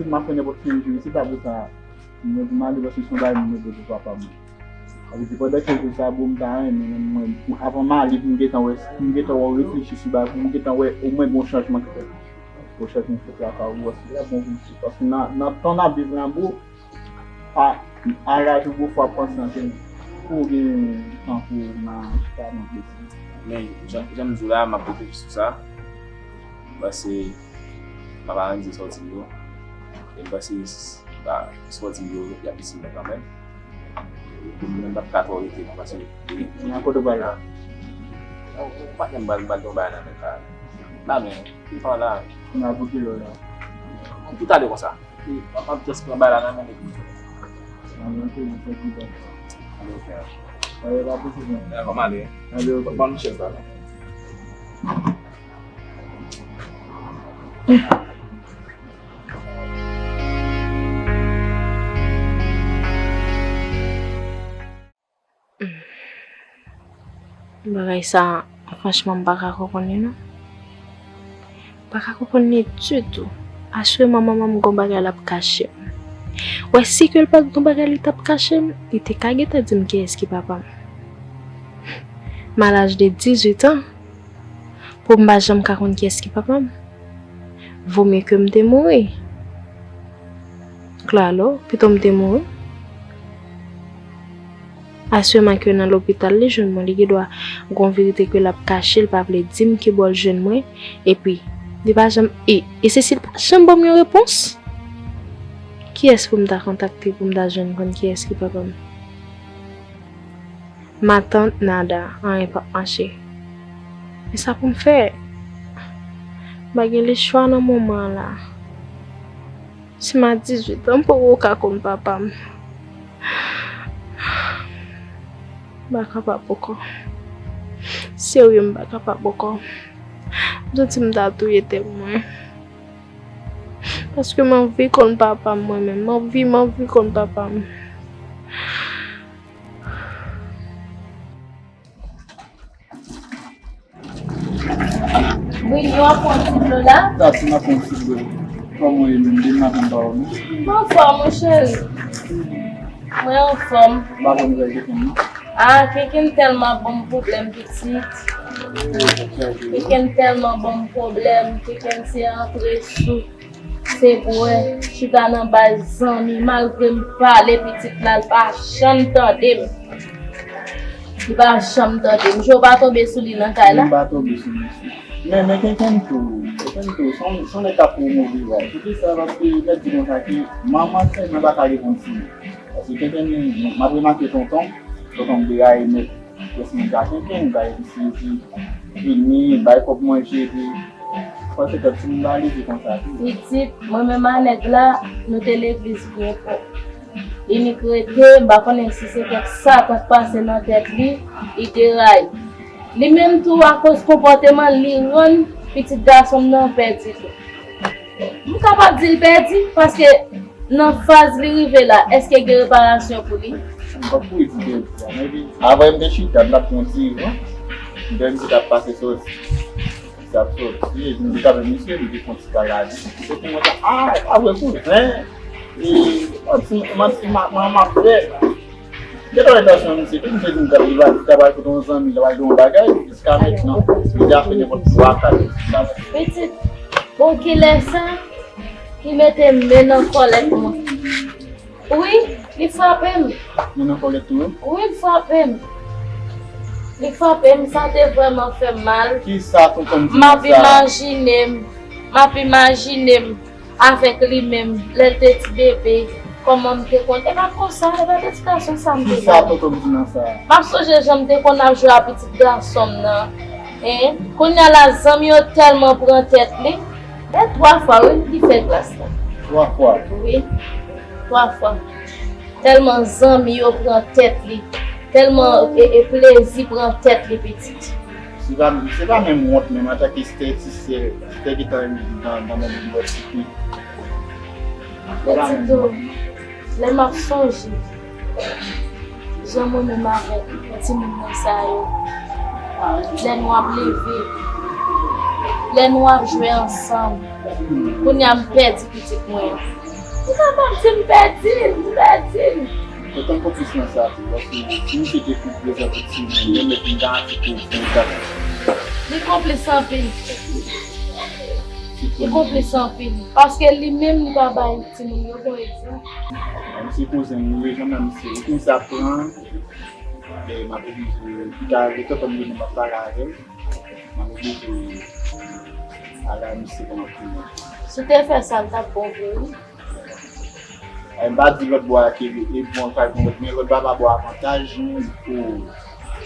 isit, m ap fè nenpòt ki jou isit, apre sa, mwen di m ale paske se yon bagay mwen mete pou papa mwen. Sa vle di, pandan kenz jou sa, bro, m ta renmen, menm mwen, avan m ale, pou m gentan wè, pou m gentan wè w reflechi sou bagay, pou m gentan wè omwen gen yon chanjman ki fèt. Yon chanjman ki fèt lakay ou, se trè bon pou m swiv. Paske nan, nan tan n ap viv la, bro, a, a laj ou, bro, fò w ap panse anpil. Pou w gen tan pou w nan chita, nan plezi. Men, jan, jan m di w la, m ap reflechi sou sa. M panse, m ap analize sa w di m yo. E m panse, ba, sa w di m yo, y ap itil mwen kanmenm. Mwen, m p ap ka twò rete, non, paske. Nan kote w pral la? Ou pa janm pral, pral gen yon bagay nan men sa. La, men, ki pa la? Nan pou ki lè la? Tout ale konsa. E, m ap just pran bagay la nan men li. Nan men li, se ki bon. Ale, ok. Bagay pa posib, non. Dakò, m ale. Ale, ok. Ban m chèz la, non. Bagay sa, franchman, m pa ka konprann li non. M pa ka konprann li ditou. Aswè manman m gon bagay l ap kache m. Wè, si ke l pa t gon bagay li t ap kache m, li te ka gentan di m kiyès ki papa m. M a laj de dizuit an, pou m pa janm ka konn kiyès ki papa m. Vomye ke m te mouri. Klalo, pito m te mouri. Aswè m a ke nan lopital, li jwenn mwen, li gen dwa gon verite ke l ap kache, l pa vle di m ki bò l jwenn mwen, epi li pa janm, e, e Cecile pa janm ban m yon repons. Kiyès pou m ta kontakte pou m ta jwenn konn kiyès ki papa m? Matant nada, anyen p ap mache. Men sa pou m fè? M pa gen lechwa nan moman an la. Si m a dizuit an, m poko ka konn papa m. M pa kapab ankò. Serye, m pa kapab ankò. M santi m ta touye tèt mwen. Paske m anvi konn papa m mwen menm. M anvi, m anvi konn papa m. Wi, yo ap pran ti dlo la. Tatina pran ti dlo. Kòman w ye menm? Depi maten m pa wè w non. Mwen anfòm, mon cheri. Mwen anfòm. M pa konn sa ki fè m non. Ah, Kenken tèlman ban m pwoblèm, pitit. Kenken tèlman ban m pwoblèm. Kenken se antre sou, se bwè, chita nan bay zanmi, malgre m pale pitit la, l pa janm tande m. Li pa janm tande m. Jwe w pa tonbe sou li nan kay la? M pa tonbe sou misye. Men, men Kenken tou, Kenken tou, se yon, se yon nèg k ap pwomove vay. Poukisa? Paske nèg di konsa ke manman sèlman pa ka reponn timoun. Paske Kenken, m ap remake tonton, tonton m deraye nèt. Jès mwen ka Kenken, bay misye epi vini, bay kòb manje epi fò se kòb timoun pa leve konsa tou. Pitit, mwen menm a nèg la, nou te legliz byen fò. Li nik rete, m pa konnen si se kèk satan k pase nan tèt li, li deraye. Li menm tou, akoz konpòteman l, li rann pitit gason m nan pèdi tou. M kapab di l pèdi, paske nan faz li rive la, èske gen reparasyon pou li? M p ap pou di pèdi a, men epi, avan m te chita, m t ap pran ti van, m te wè misye t ap pase soti. Misye ap soti, epi m te kanpe misye, m te fè yon ti kal avè l. Misye te mwen sa, ah, e pa vre kouzen. E, manti, manti, m ap fè. Gen lòt entansyon misye tou, misye di m li pral, li pral kote yon zanmi, li pral di yon bagay, jiska mentnan, li deja fè nenpòt twa, kat bagay. Pitit, bon, kilè sa ki mete men nan kòlèt mwen? Wi, li frape m. Men nan kòlèt tou wi? Wi, li frape m. Li frape m, sa te vrèman fè m mal. Kisa tonton m di nan sa? M ap imajine m, m ap imajine m avèk li menm, lè l te ti bebe, kòman m te konn, e pa t konsa, e pa t ti gason sa m te ye. Kisa tonton m di nan sa? M ap sonje jan m te konn ap jwe a pitit gason m nan. Hein? Kounye a la, zanmi yo tèlman pran tèt li. E twa fwa, wi, li fè glas la. Twa fwa? Wi, twa fwa. Tèlman zanmi yo pran tèt li, tèlman, e, e, plezi pran tèt li, pitit. Se pa, se pa menm wont menm antanke estetisyè, estetisyè ki ta nan, nan, nan yon bòt sipli. Pitit o, lè m ap sonje jan mwen menm avèk timoun mwen sa yo, lè nou ap leve, lè nou ap jwe ansanm, kounye a m pèdi pitit mwen. M kapab di m pèdi l, m pèdi l. Mwen konn konplis nan sa tou, paske si misye te kou prezan pou timoun, mwen mèt m garanti ke w konn gade. Li konplis anpil. Li konplis anpil. Paske li menm li pa bay timoun yo bon egzanp. Misye kouzen m wi, jan nan misye. Epi misye ap pran, men m ap oblije, li ka rete tonton m vini, m ap pale avè l. M ap oblije ale a misye kòman pou mwen. Si w te fè sa, l t ap bon vre wi. Ay, m pa di lòt bò a ke e bon, pa bon, men lòt bò a pa bon avantaj pou.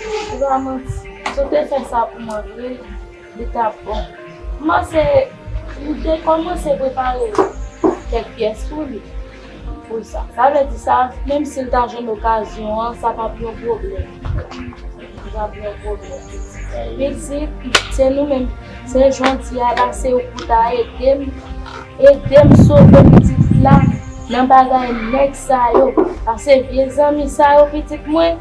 Se pa manti. Si w te fè sa pou mwen vre, li t ap bon. M panse, m te kòmanse prepare kèk pyès pou li. Pou sa. Sa vle di sa, menm si l ta jwenn okazyon an, sa p ap yon pwoblèm. Li p ap yon pwoblèm. Pitit, se nou menm. Se jodi a la, se ou pou ta ede m. Ede m sove pitit la nan bagay nèg sa yo. Paske vye zanmi sa yo, pitit mwen,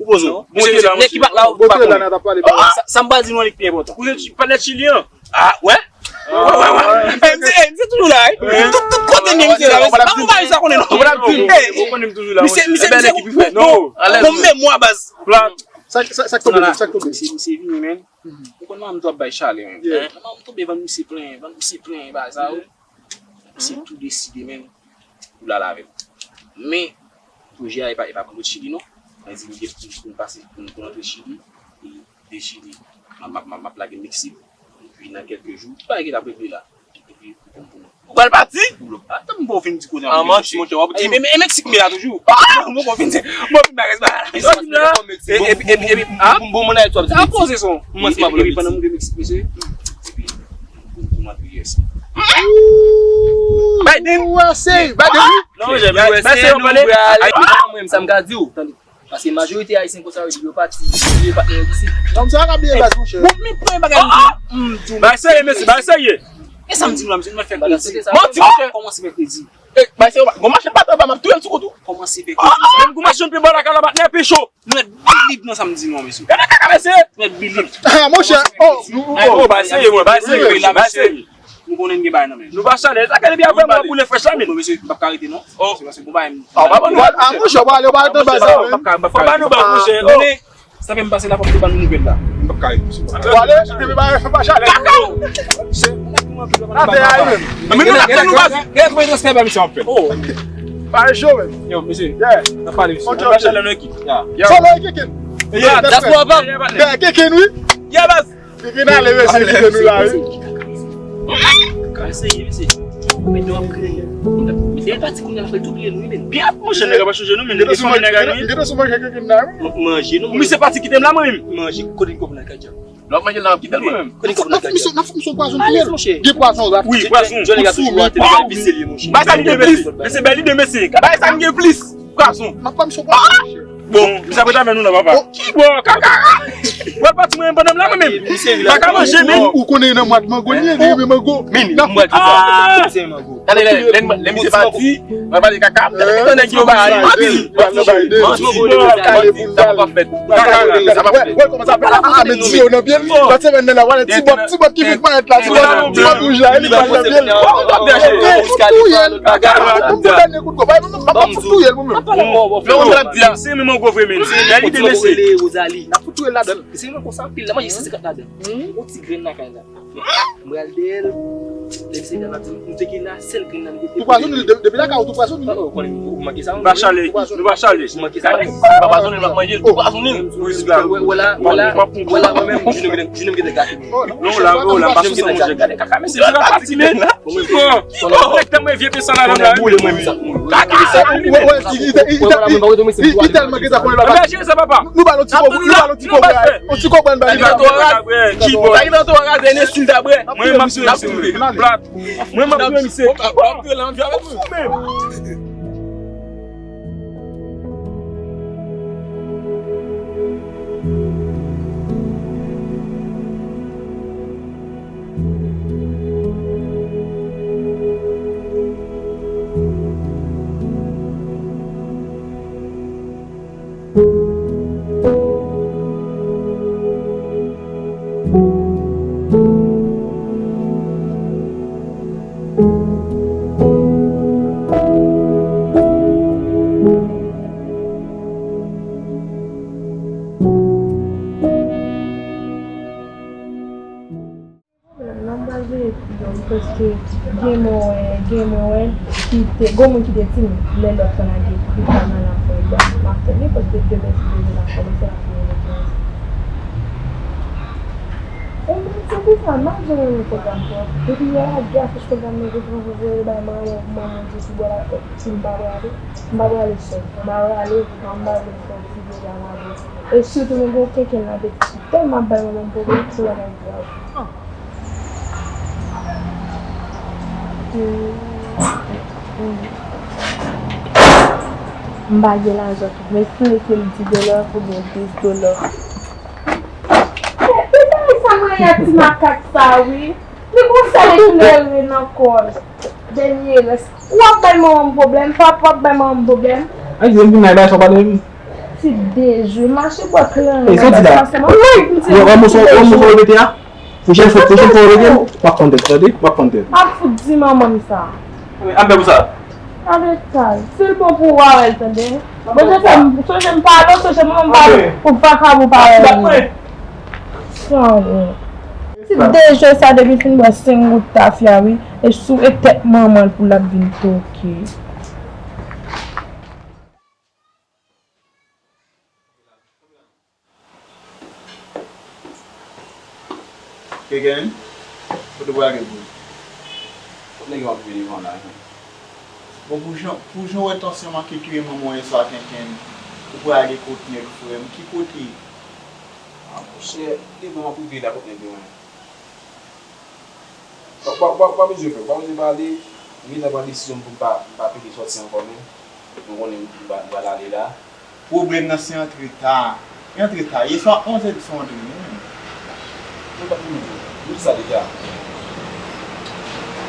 Ou poze w. Mesye, mesye, nèg ki pa t la, ou pa konnen. Sa, sa m pral di nou an, li k pi enpòtan. Ou se patnè Chili an? Ah, wè. Wè, wè, wè. Eh, misye, eh, misye toujou la, wi. Tout, tout kote m ye, misye la, wi. Pa, pa, sa konnen, non. Ou pa di. Eh, misye, misye, misye, bon, bon, bon memwa, baz. Sa, sa, sa k tonbe, sa k tonbe. Misye, misye vini, men. Ou konn manman m t ap bay chalè, men. Manman m tonbe, vann misye plen, vann misye plen, bagay sa, wi. Misye tou deside, men. Pou l al avè m. Men, pwojè a, e pa, e pa pou nou Chili, non. Mwen di, m gen pou, pou m pase, pou m, pou m antre Chili. E de Chili, m ap, m ap, m ap lage Meksik. Epi nan kèlke jou, tout bagay ki t ap regle la. Epi, pou, pou, pou nou. Ou pral pati? Pou nou. Atan, m poko fin di kote. Ah, manti, monchè, w ap di. E, e, e Meksik m ye la toujou. Ah, m poko fin di, m poko fin bagay sa la. Epi, epi, epi, ah? Bon, bon, moun la, w ap di. Sa poze son. Mwen, se pa pou epi, pandan m rive Meksik, mesye. Epi, pou, pou m antre U S A. Biden! U S A! Biden, wi! Non, jè, men, men se yo pale. Ay, mwen, sa m ka di w. Tande. Paske majorite Ayisyen konsa yo di yo pati, yo pa gen isit. Non, sa ka bliye baz, monchè. Bon, men premye bagay m di, m di w. Bay serye, mesye, bay serye. E sa m di nou la, mesye, nou mèt fè kredi. Manti, monchè. Kòmanse fè kredi. E, bay serye, gon machann pa travay, m ap touye l sou kont ou. Kòmanse fè kredi. Menm gon machann pe bò lakay la, patnè, pe cho. Nou mèt bilib nan sa m di nou an, mesye. E nan kaka, mesye. Nou mèt bilib. Ah, monchè, oh, oh, oh, bay serye, mwen, bay serye, bay serye. Nou konnen n gen bagay nan men. Nou pa chalè. Sa kale byen avè mwen pou le fresh la, men. Bon, mesye, m p ap ka rete, non. Oh. Se paske bon bagay m. Ah, pa ban nou bag, monchè. Ah, monchè, w pa ale, w pa rete nan baz la, men. Fò ba nou bag, monchè. Oh. Tande, sa fè m pase la, fò m te ban nou nouvèl la. M p ap ka rete, mesye. W ale, depi bagay fè pa chalè. Kaka! Atè a, wi, menm. Men nou ap tann nou baz. Gen, gen, gen transfè ba misye ap fè. Oh. Bagay cho, men. Yo, mesye. Yeah. N ap pale, mesye. Ok, ok. Chalè nan ekip. Yeah. Yo. Chalè ekip. Yeah, diaspora pa. Yeah, Kikin, wi. Yeah, baz. Kikin ale, mesye, kite nou la, wi. Ka eseye, mesye. Men nou ap kreye. Men dèyè pati kounye a, fè l tou bliye nou, wi, men. Byen, monchè, nèg ap chanje nou, men. Nèg ap chanje nèg a nou, wi. Gete sou manje Kikin la, wi. Manje, non, manje. Misye pati kite m la, mwen menm. Manje, kote n konprann kay djab. N ap manje l la, n ap kite l mwen menm. N ap fè misye, n ap fè misye pwazon touye l. Gen pwazon la. Wi, pwazon. Foumi, foumi. Bay sa n gen plis. Mesye, bay lide, mesye. Bay sa n gen plis. Pwazon. N ap fè misye pwazon. Bon, misye ap ret avè nou la, papa. Bon, kaka. Wè pati mwen menm pandan m la mwen menm. M pa ka manje, men. Ou konnen nan mwa mango, li renmen mango. Men, mwa mango. Tande, lè, lè, lè misye pati, mwen pale kaka, tande nèg yo ba li. Manti, manti, manti, sa pa fèt. Kaka, sa pa fèt. Wè, wè, kòman sa fè la? Ah, men di yo nan pye l. Lòt semèn nan la, wè, ti bòt, ti bòt ki vin parèt la, ti bòt, ti bòt wouj la, li pral nan pye l. Fout touye l. Kaka, m pou dènye kout kòb. Mwen, mwen, mwen, mwen, fout touye l, mwen menm. Lè w ap di a, se menm an gwo vre, men. Lè li te mesye. N ap fout touye l ladan l. Se nan konsa anpil, la manje san senkant ladan. Yon ti grenn lakay la. M pral dèyè l. Lè misye vin la, nou te gen la sèl grenn nan nou te. Tou pwazonnen l, de-, depi lakay ou tou pwazonnen l. Oh, oh, konnen, ou manke sa. Nou pa chale, nou pa chale. Ou manke sa. Gade, si pa pwazonnen l, m ap manje l, tou pwazonnen l. Wè, wè la, wè la, wè la, mwen menm, jounen m gen, jounen m gen gate. Non, la, la, pa sou sa, mon Dieu. Gade kaka, mesye, se pa pati, men. Ki bò? Ki bò? Nèg tanmen vye pesan la, la. Kaka, sa. Wè, wè, li tèlman gen sa konnen la. Anbèje sa, papa. Nou ba l yon ti kòb, nou ba l yon ti kòb. Yon ti kòb, ban li. Sa ki nan to a razè, ki bò? Sa ki nan to a razè, Enestin ta brè. Mwen, m ap touye misye. Plat. Mwen, m ap touye misye. Ou fou menm. Pwoblèm nan, m pral veye pi lwen, paske gen mwen wè, gen mwen wè, ki te, gon moun ki te di m, lè lòt lan lage, li pral nan lafòy, bon, m ap tande, paske demen se demen lafòy, se lafòy. Ou menm, se pou sa, m ap jere yon pwogram pou ou. Depi yè a, gen afich pwogram nan, gen pwogram pou voye bay manman, manman, di pou bò la, si m pa prale, m pa prale sèl, m pa prale, m pa prale sèl, si deja m ale. E sitou, mwen gen kenken la, depi tèlman ap bay mwen menm pwoblèm, se bagay grav. M pa gen lajan tou, men si se di dola, oubyen dis dola. E, e bagay sa mwen ye a ti makak sa wi. Li konsa eklere nan kò l. Dènye rès. Ou ap bay manman m pwoblèm, papa, w ap bay manman m pwoblèm. Ay, di m vin la, sa w pale m. Ti dejwe, mache bwè klenren nan bwè sa sèlman. Wi, m di w. Yon moso, yon moso w mete a? Pwochèn fwa, pwochèn fwa w rele m, w ap konn tèt, tande? W ap konn tèt. Ap fout di manman m sa. Ap fè pou sa. Gade kal. Si l bon pou ou, w a wè l, tande. Bondye fè m, sonje m pale w, sonje manman m pale w, pou vakabon parèy ou. San wont. Ti dejwe sa depi fin bwè senk gout tafya, wi. E sou e tèt manman l pou l ap vin toke. Kenkenn, kote w prale pou? Kot nèg yo ap jwe devan la, jan? Bon, pou jan, pou jan w wè tansyon manke touye manman w yèswa, Kenkenn, ou prale kot nèg, frè m? Ki kote? A, monchè, devan m ap rive la kot nèg yo, men. W ap, w ap, w ap, w ap bezwen fè, w ap bezwen pale. M gentan pran desizyon m pou m pa, m pa pede sòti ankò, men. Nou konnen m, m pa, m pral ale la. Pwoblèm nan se antre ta. E antre ta. Yèswa onz è di swa antre, men. Mwen pa t menm di. M di sa deja.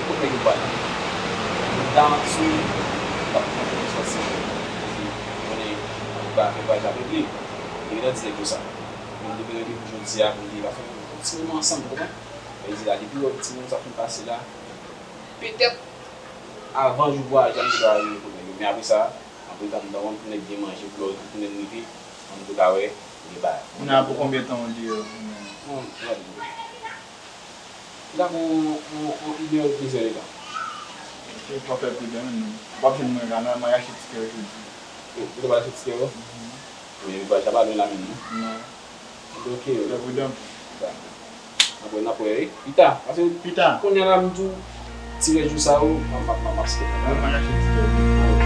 Kot nèg yo pral? M ta antre, m pa pede sòti ankò. Ou konnen, m pa fè vwayaj avèk li. Li gentan di nèg yo sa. Men m te gen randevou jodi a pou m te ka fè yon ti moman ansanm, ou konprann? Mwen di la, depi w wè yon ti moman sa fin pase la, petèt, avan jou vwayaj la, m te ka rive kot nèg yo. Men apre sa, antre ta m ta wè pou nèg gen manje, pou lè w tounen rive, ann tou ka wè, gen bagay. Kounye a, pou konbyen tan w deyò, kounye a? Bon, gade. M ta pran yon, yon, yon inè, dezè de tan. Ok, w ap fè pli byen, non. W ap jwenn mwen la, m al achte tikè yo jodi. Ou, ou te pral achte tikè yo? Mhm. Men vwayaj la pa lwen la menm, non? Non. Ok. Fè pridan. Dakò. N ap wè, n ap wè, wi. Pita, paske pita, kounye a la, m di w, ti rès jou sa yo, m ap, m ap, m ap, m ap skip. Mwen, mwen achte tikè. Ok.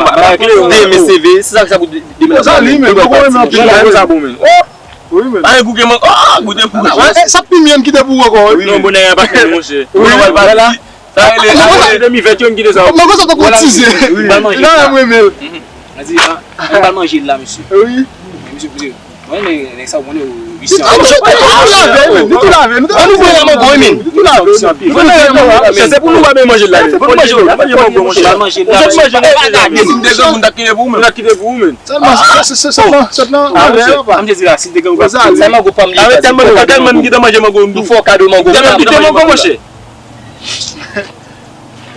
demen, demen seve, se sa, sa pou demen. Sa li, men, poko renmen anpil. Bagay sa bon, men. Oh! Wi, men. Ay, goute, man. Oh, goute pou. Sa pi myen kite pou ou ankò, wi. Non, bonè a pa fè, monchè. Wi, vwala. Sa rele, sa rele. Demi vèt yo, m kite sa. Mwen konsa tankou tize. Wi. Nan, mwen menm. Ann di, an, ann pral manje la, mesye. Wi. Mesye, mesye. Mwen, nèg, nèg sa, ou konnen, ou, isi. Ah, nou tou lave, men. Nou tou lave. Nou tou lave. An nou voye mango, wi, men. Nou tou lave. Nou tou lave. Se pou nou pa manje la. Fò nou manje la. Fò nou manje mango, monchè. Fò nou manje la. Si m te gen moun, m t ap kite pou ou, men. M t ap kite pou ou, men. Sèlman, se, se, se, sèlman, sèlman, ah, monchè, papa. M te di la, si te gen ou pa. Sa, sa, mango pa m, li tèlman, tèlman m kite manje mango, m tou. Fò kado mango. Tèlman m kite mango, monchè.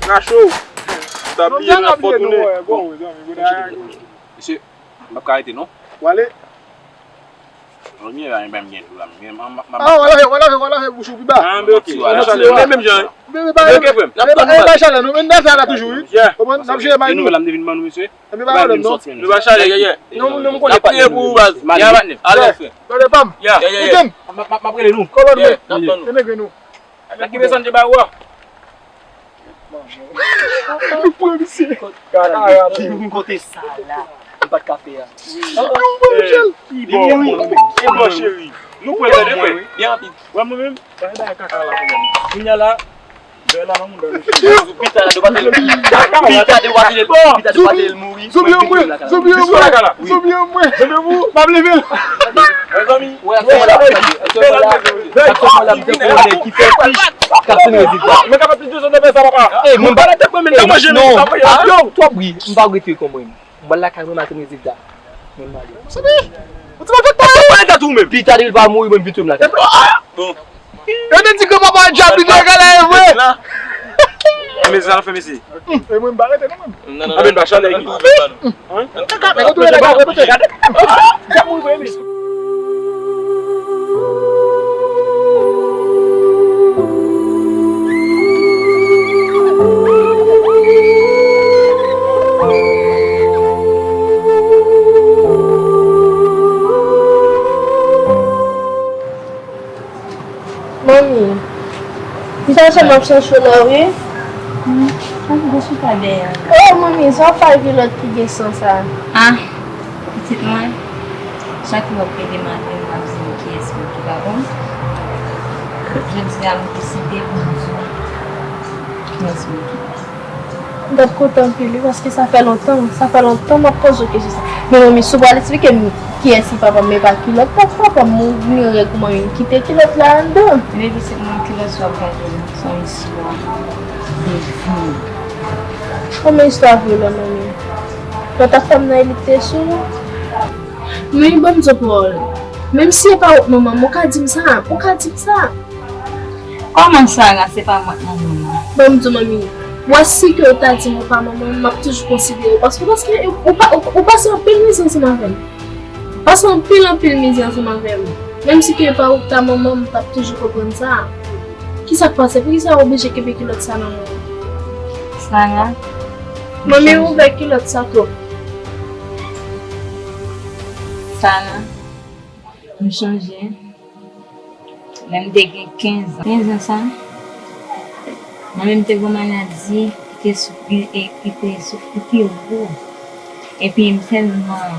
krache w. Tabliye la fò tounen. Mesye, m p ap ka rete non. W ale. Premye la, m gen dlo la. Ah, w ale, w ale, w ale bouch ou pi ba. Ah, men ok. Menm jan. Menm jan. N ap tann nou. Bay chalè nou, men n ap fè la toujou wi. Konprann? N ap jere bay nou. Nouvèl la m te vin ban nou mesye. Epi pa pwoblèm non. Nou pa chale, yeah, yeah. Non, non, m konnen. N ap priye pou ou, baz. Ya, patnè. Alèz, frè. Tande pa m. Yeah, yeah, yeah. Kite m. M ap, m ap, m ap rele nou. Kolòn mwen. N ap tann nou. Tande gen nou. Nèg ki desann je ba ou a. Nou pran misye. Kote sa la? M pa t ka fè a. Yon bon jèl. Ki bon, ki bon, cheri. Nou pran tande, frè. Byen rapid. Wè mwen menm, pa gen bagay kaka la pou mwen. Kounye a la, Bèl la nan mouda nou. Pita de wate l, pita de wate l, pita de wate l mouri. Zoubi an mwen, zoubi an mwen, zoubi an mwen. Zoubi pou, pa leve l. Mezanmi. Wè, aktyèlman la, aktyèlman la, m te konnen ki fè plis k ap tann rezilta. Mwen kapab plis de zòn de fè sa, papa. Ey, mwen pa, ey, non. Yo, twòp bri, m pa rete kòm mwen. M pral lakay mwen, m al tann rezilta. Mwen m ale. Sabi, ou ti move pa ou konnen tèt ou menm. Pita de l pa mouri, mwen m vin touye m lakay. Bon. Yo te di ke papa djab li te gala e vre. Fè mesi, sa fè mesi. E mwen m pa rete non mwen. Non, non, non. Aben ba chalè ki. Kaka, men ou touye nèg la, ou touye. Djab mouri vre mesi. Manmi, m ta sèlman ap chèche w la wi. Hmm, ann gen chita dèyè. Oh, manmi, sa w fè vilòt ki gen san sa? Ah, pitit mwen, chak lè w ap pede maten, w ap di m kiyès moun ki pa bon. Jodi a, m deside pou m di w kiyès moun ki bon. M t ap kontan anpil wi, paske sa fè lontan, sa fè lontan m ap poze w kesyon sa. Men manmi, si w pral eksplike m kiyès ki papa m, men pa kilòt papa m, ou gen règ ou manmi m kite kilòt la anndan. Men pitit mwen, kilòt sa w ap gade la, se yon istwa de vi. Kòman istwa vre la, manmi? Lòt afè m nan, li te sou. Men ban m di w pawòl. Menm si e pa ou k manman m, ou ka di m sa, ou ka di m sa. Kòman sa la, se pa mwen k manman w? Ban m di w, manmi, mwen si ke ou ta di m ou pa manman m, m ap toujou konsidere w. Paske, paske ou pa, ou, ou pase anpil mizè ansanm avè m. Ou pase anpil, anpil mizè ansanm avè m. Menm si ke pa ou ta manman m, m t ap toujou konprann sa. Kisa k pase? Poukisa w oblije kenbe kilòt sa nan men w? Sana. Manmi, ouvè kilòt sa twòp. Sana. M chonje lè m te gen kenz an. Kenz an sa, mwen menm te gen yon maladi ki te soufri, e ki te soufri pi wo. Epi m tèlman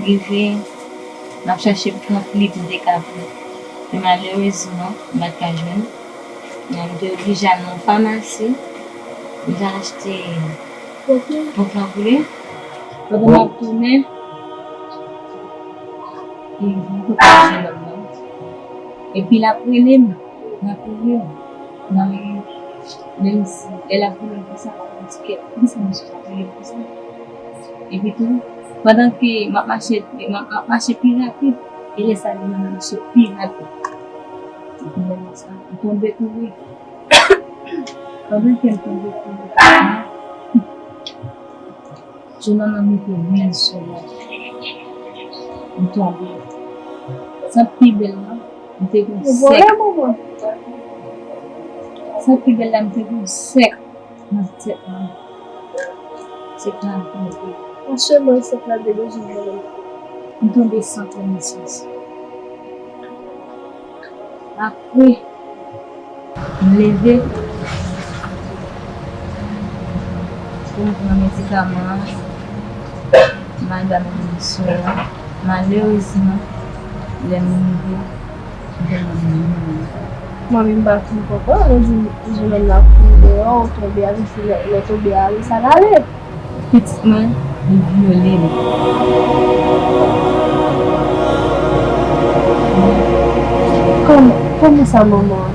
rive, m ap chache pran pli pou m te ka pran. Men malerezman, m pa t ka jwenn. Men m te oblije al nan yon famasi, m te al achte yon kangoulè. Pandan m ap tounen, e, mwen konn pa jwenn lòt non. Epi l ap rele m, l ap rele m. Nan men, menm si lè l ap rele m konsa, m di kèt, poukisa misye ap rele m konsa? Epi tou, pandan ke m ap mache, m ap, m ap mache pi rapid, e lè sa li nan men misye pi rapid. Epi lè m sa, m tonbe kouri. Pandan ke m tonbe kouri, je manman mete men l sou mwen. M tonbe. Sa k pi bèl la, m te gen sèk. Sa k pi bèl la, m te gen sèk nan tèt mwen. Sèk la tonbe. Non sèlman sèk la te bezwen vole. M tonbe san konesans. Apre, m leve pou m pran medikaman an, m al ba manman m swen an. Malerezman, lè m rive, m te manmi m mouri. Manmi m pa fin konprann, ou di m, jounen m la kouri deyò, ou tonbe a, epi lè, lè tonbe a, sa l ale. Pitit mwen, li vyole m. Kòman, kòman sa, manman?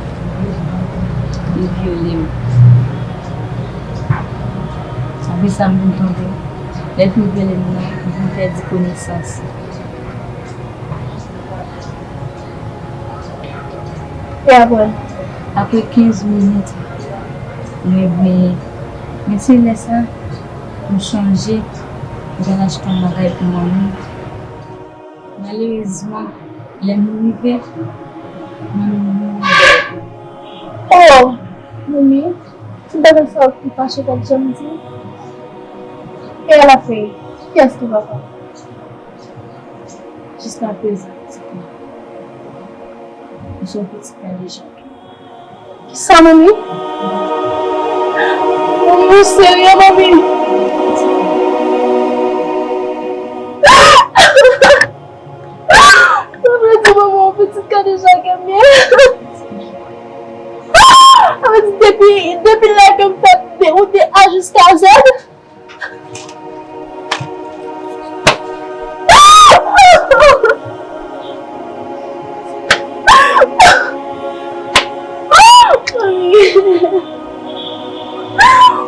Li vyole m. Apre sa, m vin tonbe. Lè l fin vyole m nan, m vin pèdi konesans. E apre? Apre kenz minit, mwen veye. Men se lè sa, m chonje, m t al achte yon bagay pou manmi. Malerezman, lè m rive, manmi m mouri. Oh! Manmi, se bagay sa w pi fache w pa t janm di m. E alafen, kiyès ki papa w? Jiskaprezan, pitit mwen, m se yon pitit kandejak. Kisa, manmi? Manmi, ou serye, manmi? Sa vle di manman w pitit kandejak m ye? Sa vle di depi, depi lè ke m fèt, de, ou de A jiska Z?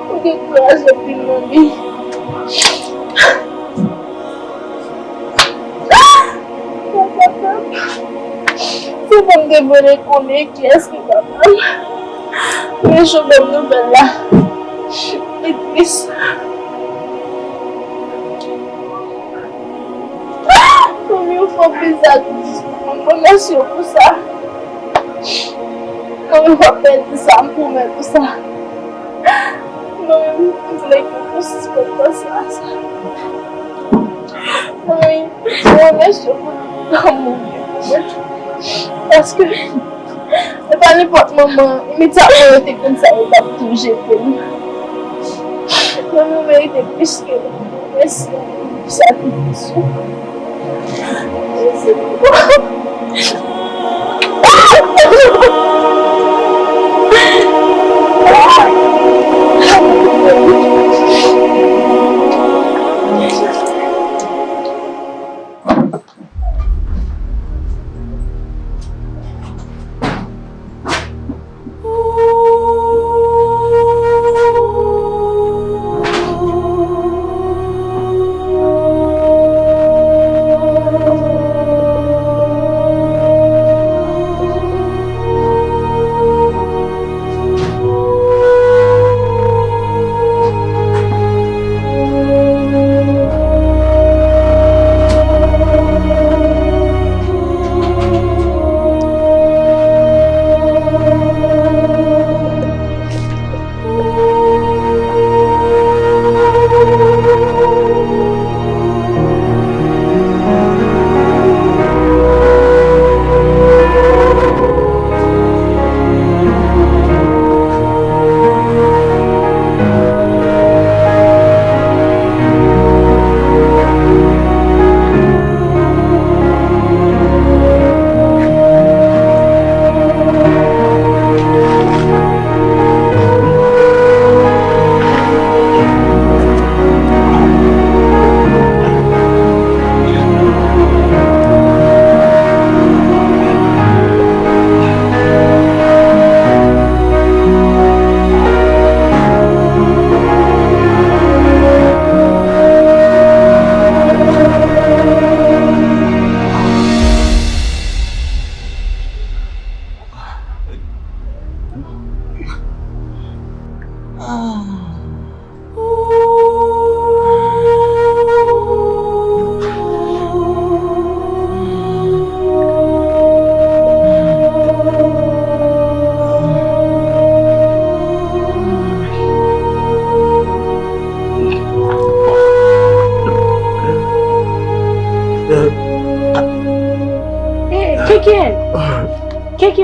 Ou gen kouraj anpil, manmi. Si bon m te vle konnen kiyès ki papa m, men jan w ban m nouvèl la, li tris. Manmi, ou fè w bizarre, m remèsye w pou sa. Manmi, w ap pèdi sa, m pwomèt ou sa. Manmi, m vle ke w sispann panse a sa. Manmi, mwen remèsye w pou tout lanmou w gen pou mwen. Paske, e pa nenpòt manman, imedyatman yo te konn sa, yo t ap tou jete m. Manmi, w merite plis ke remèsye pou sakrifis ou. Mèsi bokou.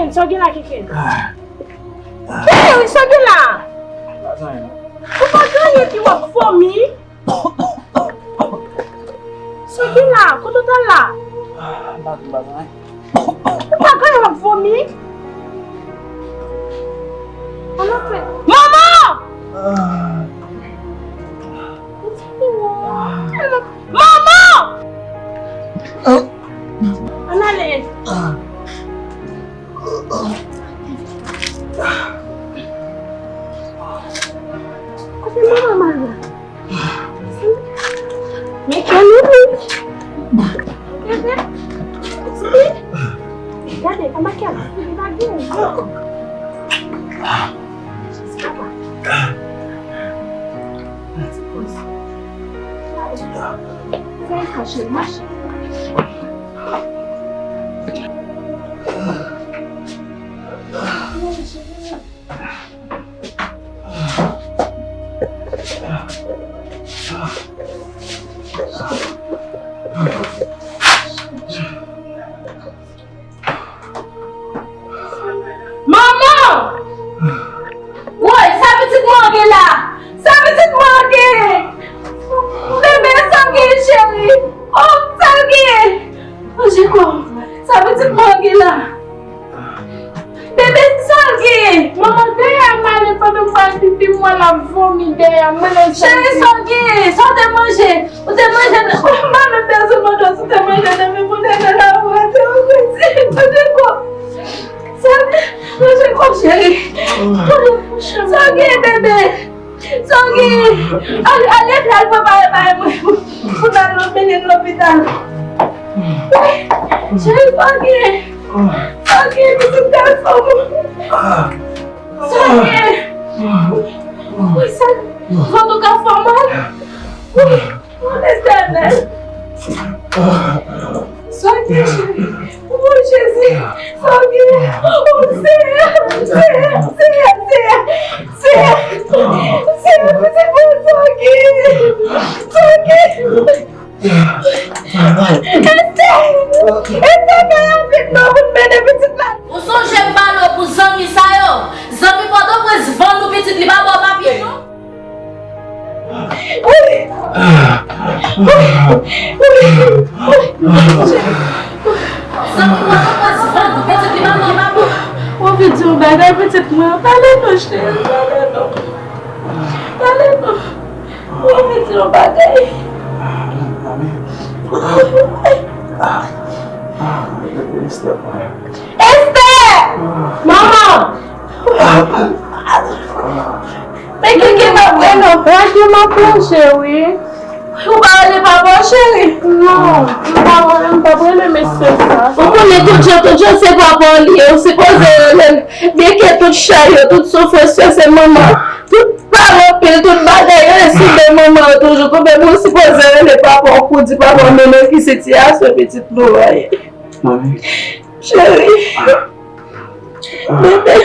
Sa w gen la, Kenken? Kenken, wi, sa w gen la? Ou pa gen anyen pi w ap vomi? Sa w gen la? Kote w t al la? Ou pa gen anyen, w ap vomi? Manman! Manman! Ann ale! Kote manman m al la? Men kè li wi. Gade, gade, anba kè l. Li pa gen. Sa va. Ti poz. Fè yon kache, mache. Manman! Woy, sa pitit mwen an gen la? Sa pitit mwen an gen? Bebe, sa l gen, cheri? Oh, sa l gen? Oh, Jeko, sa pitit mwen an gen la? Bebe, sa l gen? Manman, dèyè m ale pandan m pral pipi, m wè l ap vomi dèyè m. Mwen menm sa. Cheri, sa w gen? Sa w te manje? Ou te manje? M pa menm bezwen mande w si w te manje depi pou dèyè la, ou rete ou rete. Manje kò. Sa l gen? Manje kò, cheri. Sa w gen, bebe? Sa w gen? Ale, ale, al prepare bagay mwen pou, pou n al mennen l lopital. Cheri, sa w gen? Sa w gen, pitit gason m? Sa w gen? Wi, sa, vant ou ka fè w mal? Wi, o Letènèl. Sa w gen, cheri? O Jezi, sa w gen? O Seyè, Seyè, Seyè, Seyè, Seyè, Seyè, pitit mwen, sa w gen? Sa w gen? Estè! Estè, fè rapid non pou n mennen pitit la. Ou sonje m pale w pou zanmi sa yo? Zanmi Pòtoprens vann nou pitit, li pa ba w papye non. Wi. Wi. Wi. Zanmi Pòtoprens vann nou pitit, li pa ba w papye. Ou anvi di yon bagay, pitit mwen? Pale non, cheri, pale non. Pale non. Ou anvi di yon bagay? Ah, ah, ah, ah, ah, Esther. Esther! Manman! Men Kenken pa prè non. Kenken pa prè, cheri. Ou pa rele papa w, cheri? Non, m pa rele, m pa rele mesye sa. Ou konnen tout jan, tout jan se papa w li ye. Ou sipoze rele l. Byenke tout chay yo, tout soufrans yo, se manman. Tout pale anpil, tout bagay yo, e sou do manman yo toujou tonbe. Bon, ou sipoze rele papa w pou di papa w, men nan ki sitiyasyon pitit nou an ye. Manmi. Cheri. Bebe.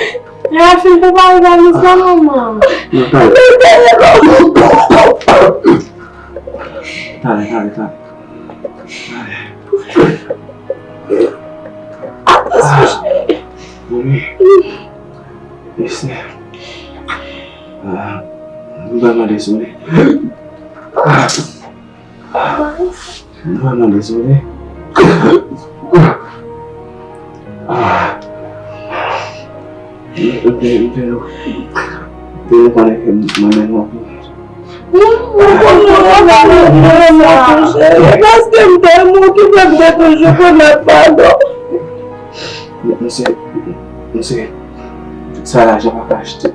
Rafi, pou pa valiz la, manman. Bebe. Talè, talè, talè. Talè. Atansyon, cheri. Manmi. Esther. Ah, m vrèman dezole. Ah, ah, m vrèman dezole. Ah. M te, m te, m te, m te konnen ke mwen menm mwen. Mwen konnen w pa renmen mwen tou, cheri. Paske m te renmen w ki fè m te toujou pwomèt padon. Misye, misye, sa lajan pa ka achte.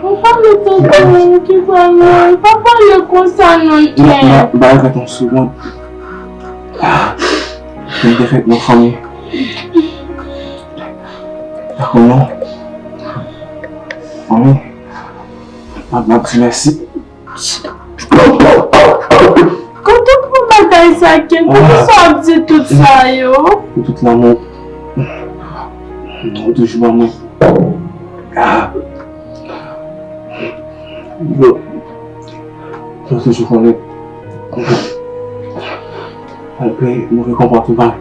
Ou pa mete kòm ki fè mwen, pa pale konsa non, Pierre. Ba, ba, ba, yon segond. Ah, m te fèk nan fanmi. Dakò, non. Fanmi. M ap, m ap di mèsi. Kote w pran bagay sa, Ken? Poukisa w ap di tout sa yo? Pou tout lanmou ou toujou ban mwen. Ah. Yo, yo toujou konnen. Malgre move konpòtman,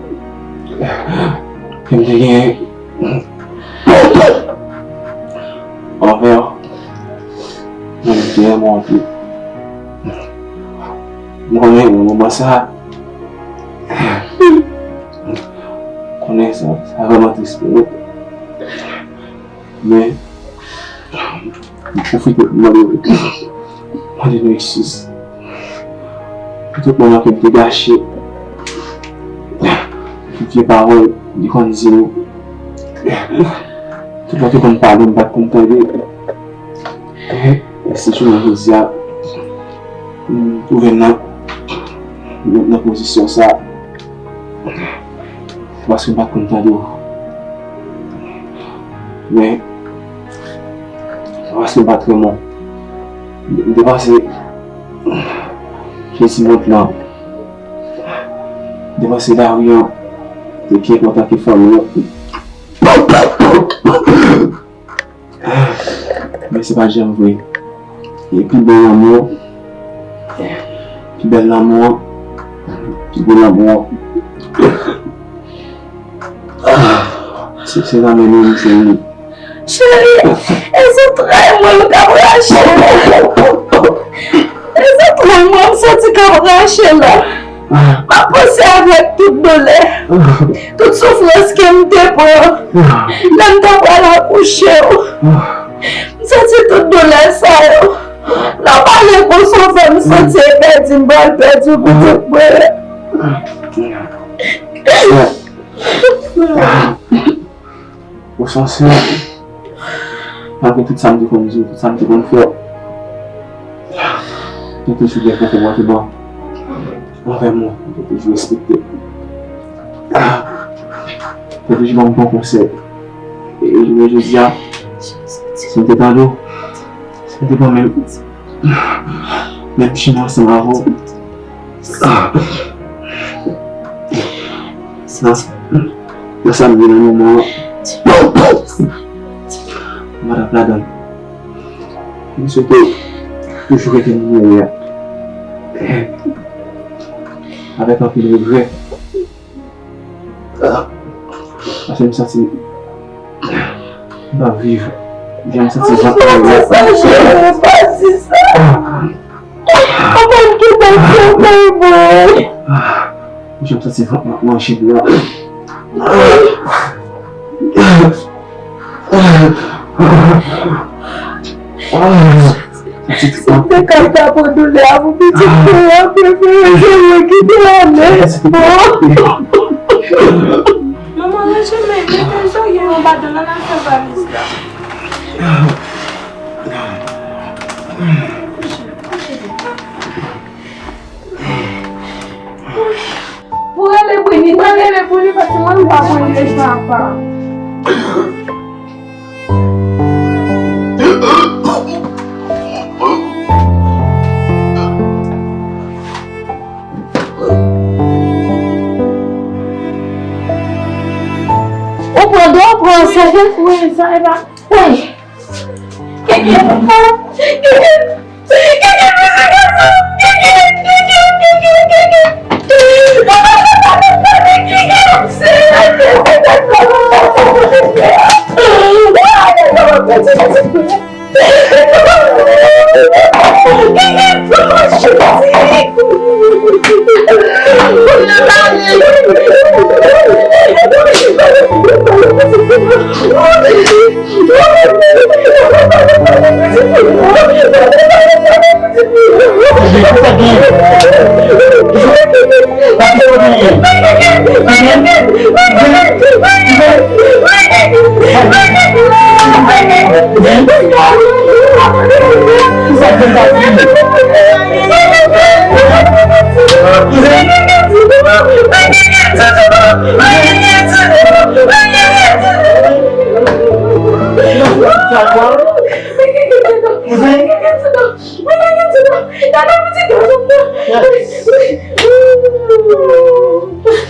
M te gen anvè w, mwen, m te renmen w anpil. M konnen nan moman sa, konnen sa, sa vrèman tris pou mwen. Men, m pwofite pou mande, mande nou eskiz. Pou tout moman ke m te gache, pou vye pawòl li konn di nou. Tout lè ke konn pale, m pa t konn tande. E se jounen jodi a, m twouve m nan, nan, nan pozisyon sa. Paske m pa t konn tande w. Men, paske m pa t renmen w. M te panse Jezi mond lan. M te panse lari an te byen kontan ke fanmi an. Men se pa t janm vre. E pi bon lanmou, pi bèl lanmou, pi gwo lanmou, se, se lanmou nou, se nou. Cheri, e zantray mwen k ap rache. E zantray mwen m santi k ap rache la. M ap panse avèk tout doulè, tout soufrans ke m te pran lè m te pral akouche w. M santi tout doulè sa yo. Lè w pale konsa w fè m santi e pèdi m pral pèdi w pitit mwen. Ou sansè, malgre tout sa m te konn di w, tout sa m te konn fè w, te toujou gen konpòtman anvè mwen, te toujou respekte. Te toujou ban m bon konsèy. E jounen jodi a, si m te tande w, si m te pran menm, menm chimen ansanm avè w, nan, nan sa m ye nan moman an, m pa t ap ladan l. M swete toujou rete moun mwen ye a. Avèk anpil regrè. Paske m santi m pa viv. Jan m santi vant mwen. Ou pa di sa, cheri, ou pa di sa. Ou konn ki bèl kòkòy, boy. Jan m santi vant mwen ap manje m nan. Si m te ka pran doulè a pou pitit mwen an, prefere se mwen ki te ale. Manman, ranje men, mete zorye yo anba do l, ann al fè valiz la. Pou rele pou li, mwen rele pou li, paske mwen m pa konn rele papa. Ou pran dlo, ou pran sèvyèt, ou pran sa, e pa, woy.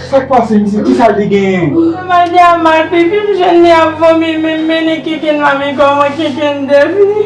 Sa k pase, misye? Kisa l te genyen? Mami a mal pipi, m jwenn li ap vomi, men, men, men, kikin mami, kòman kikin devni?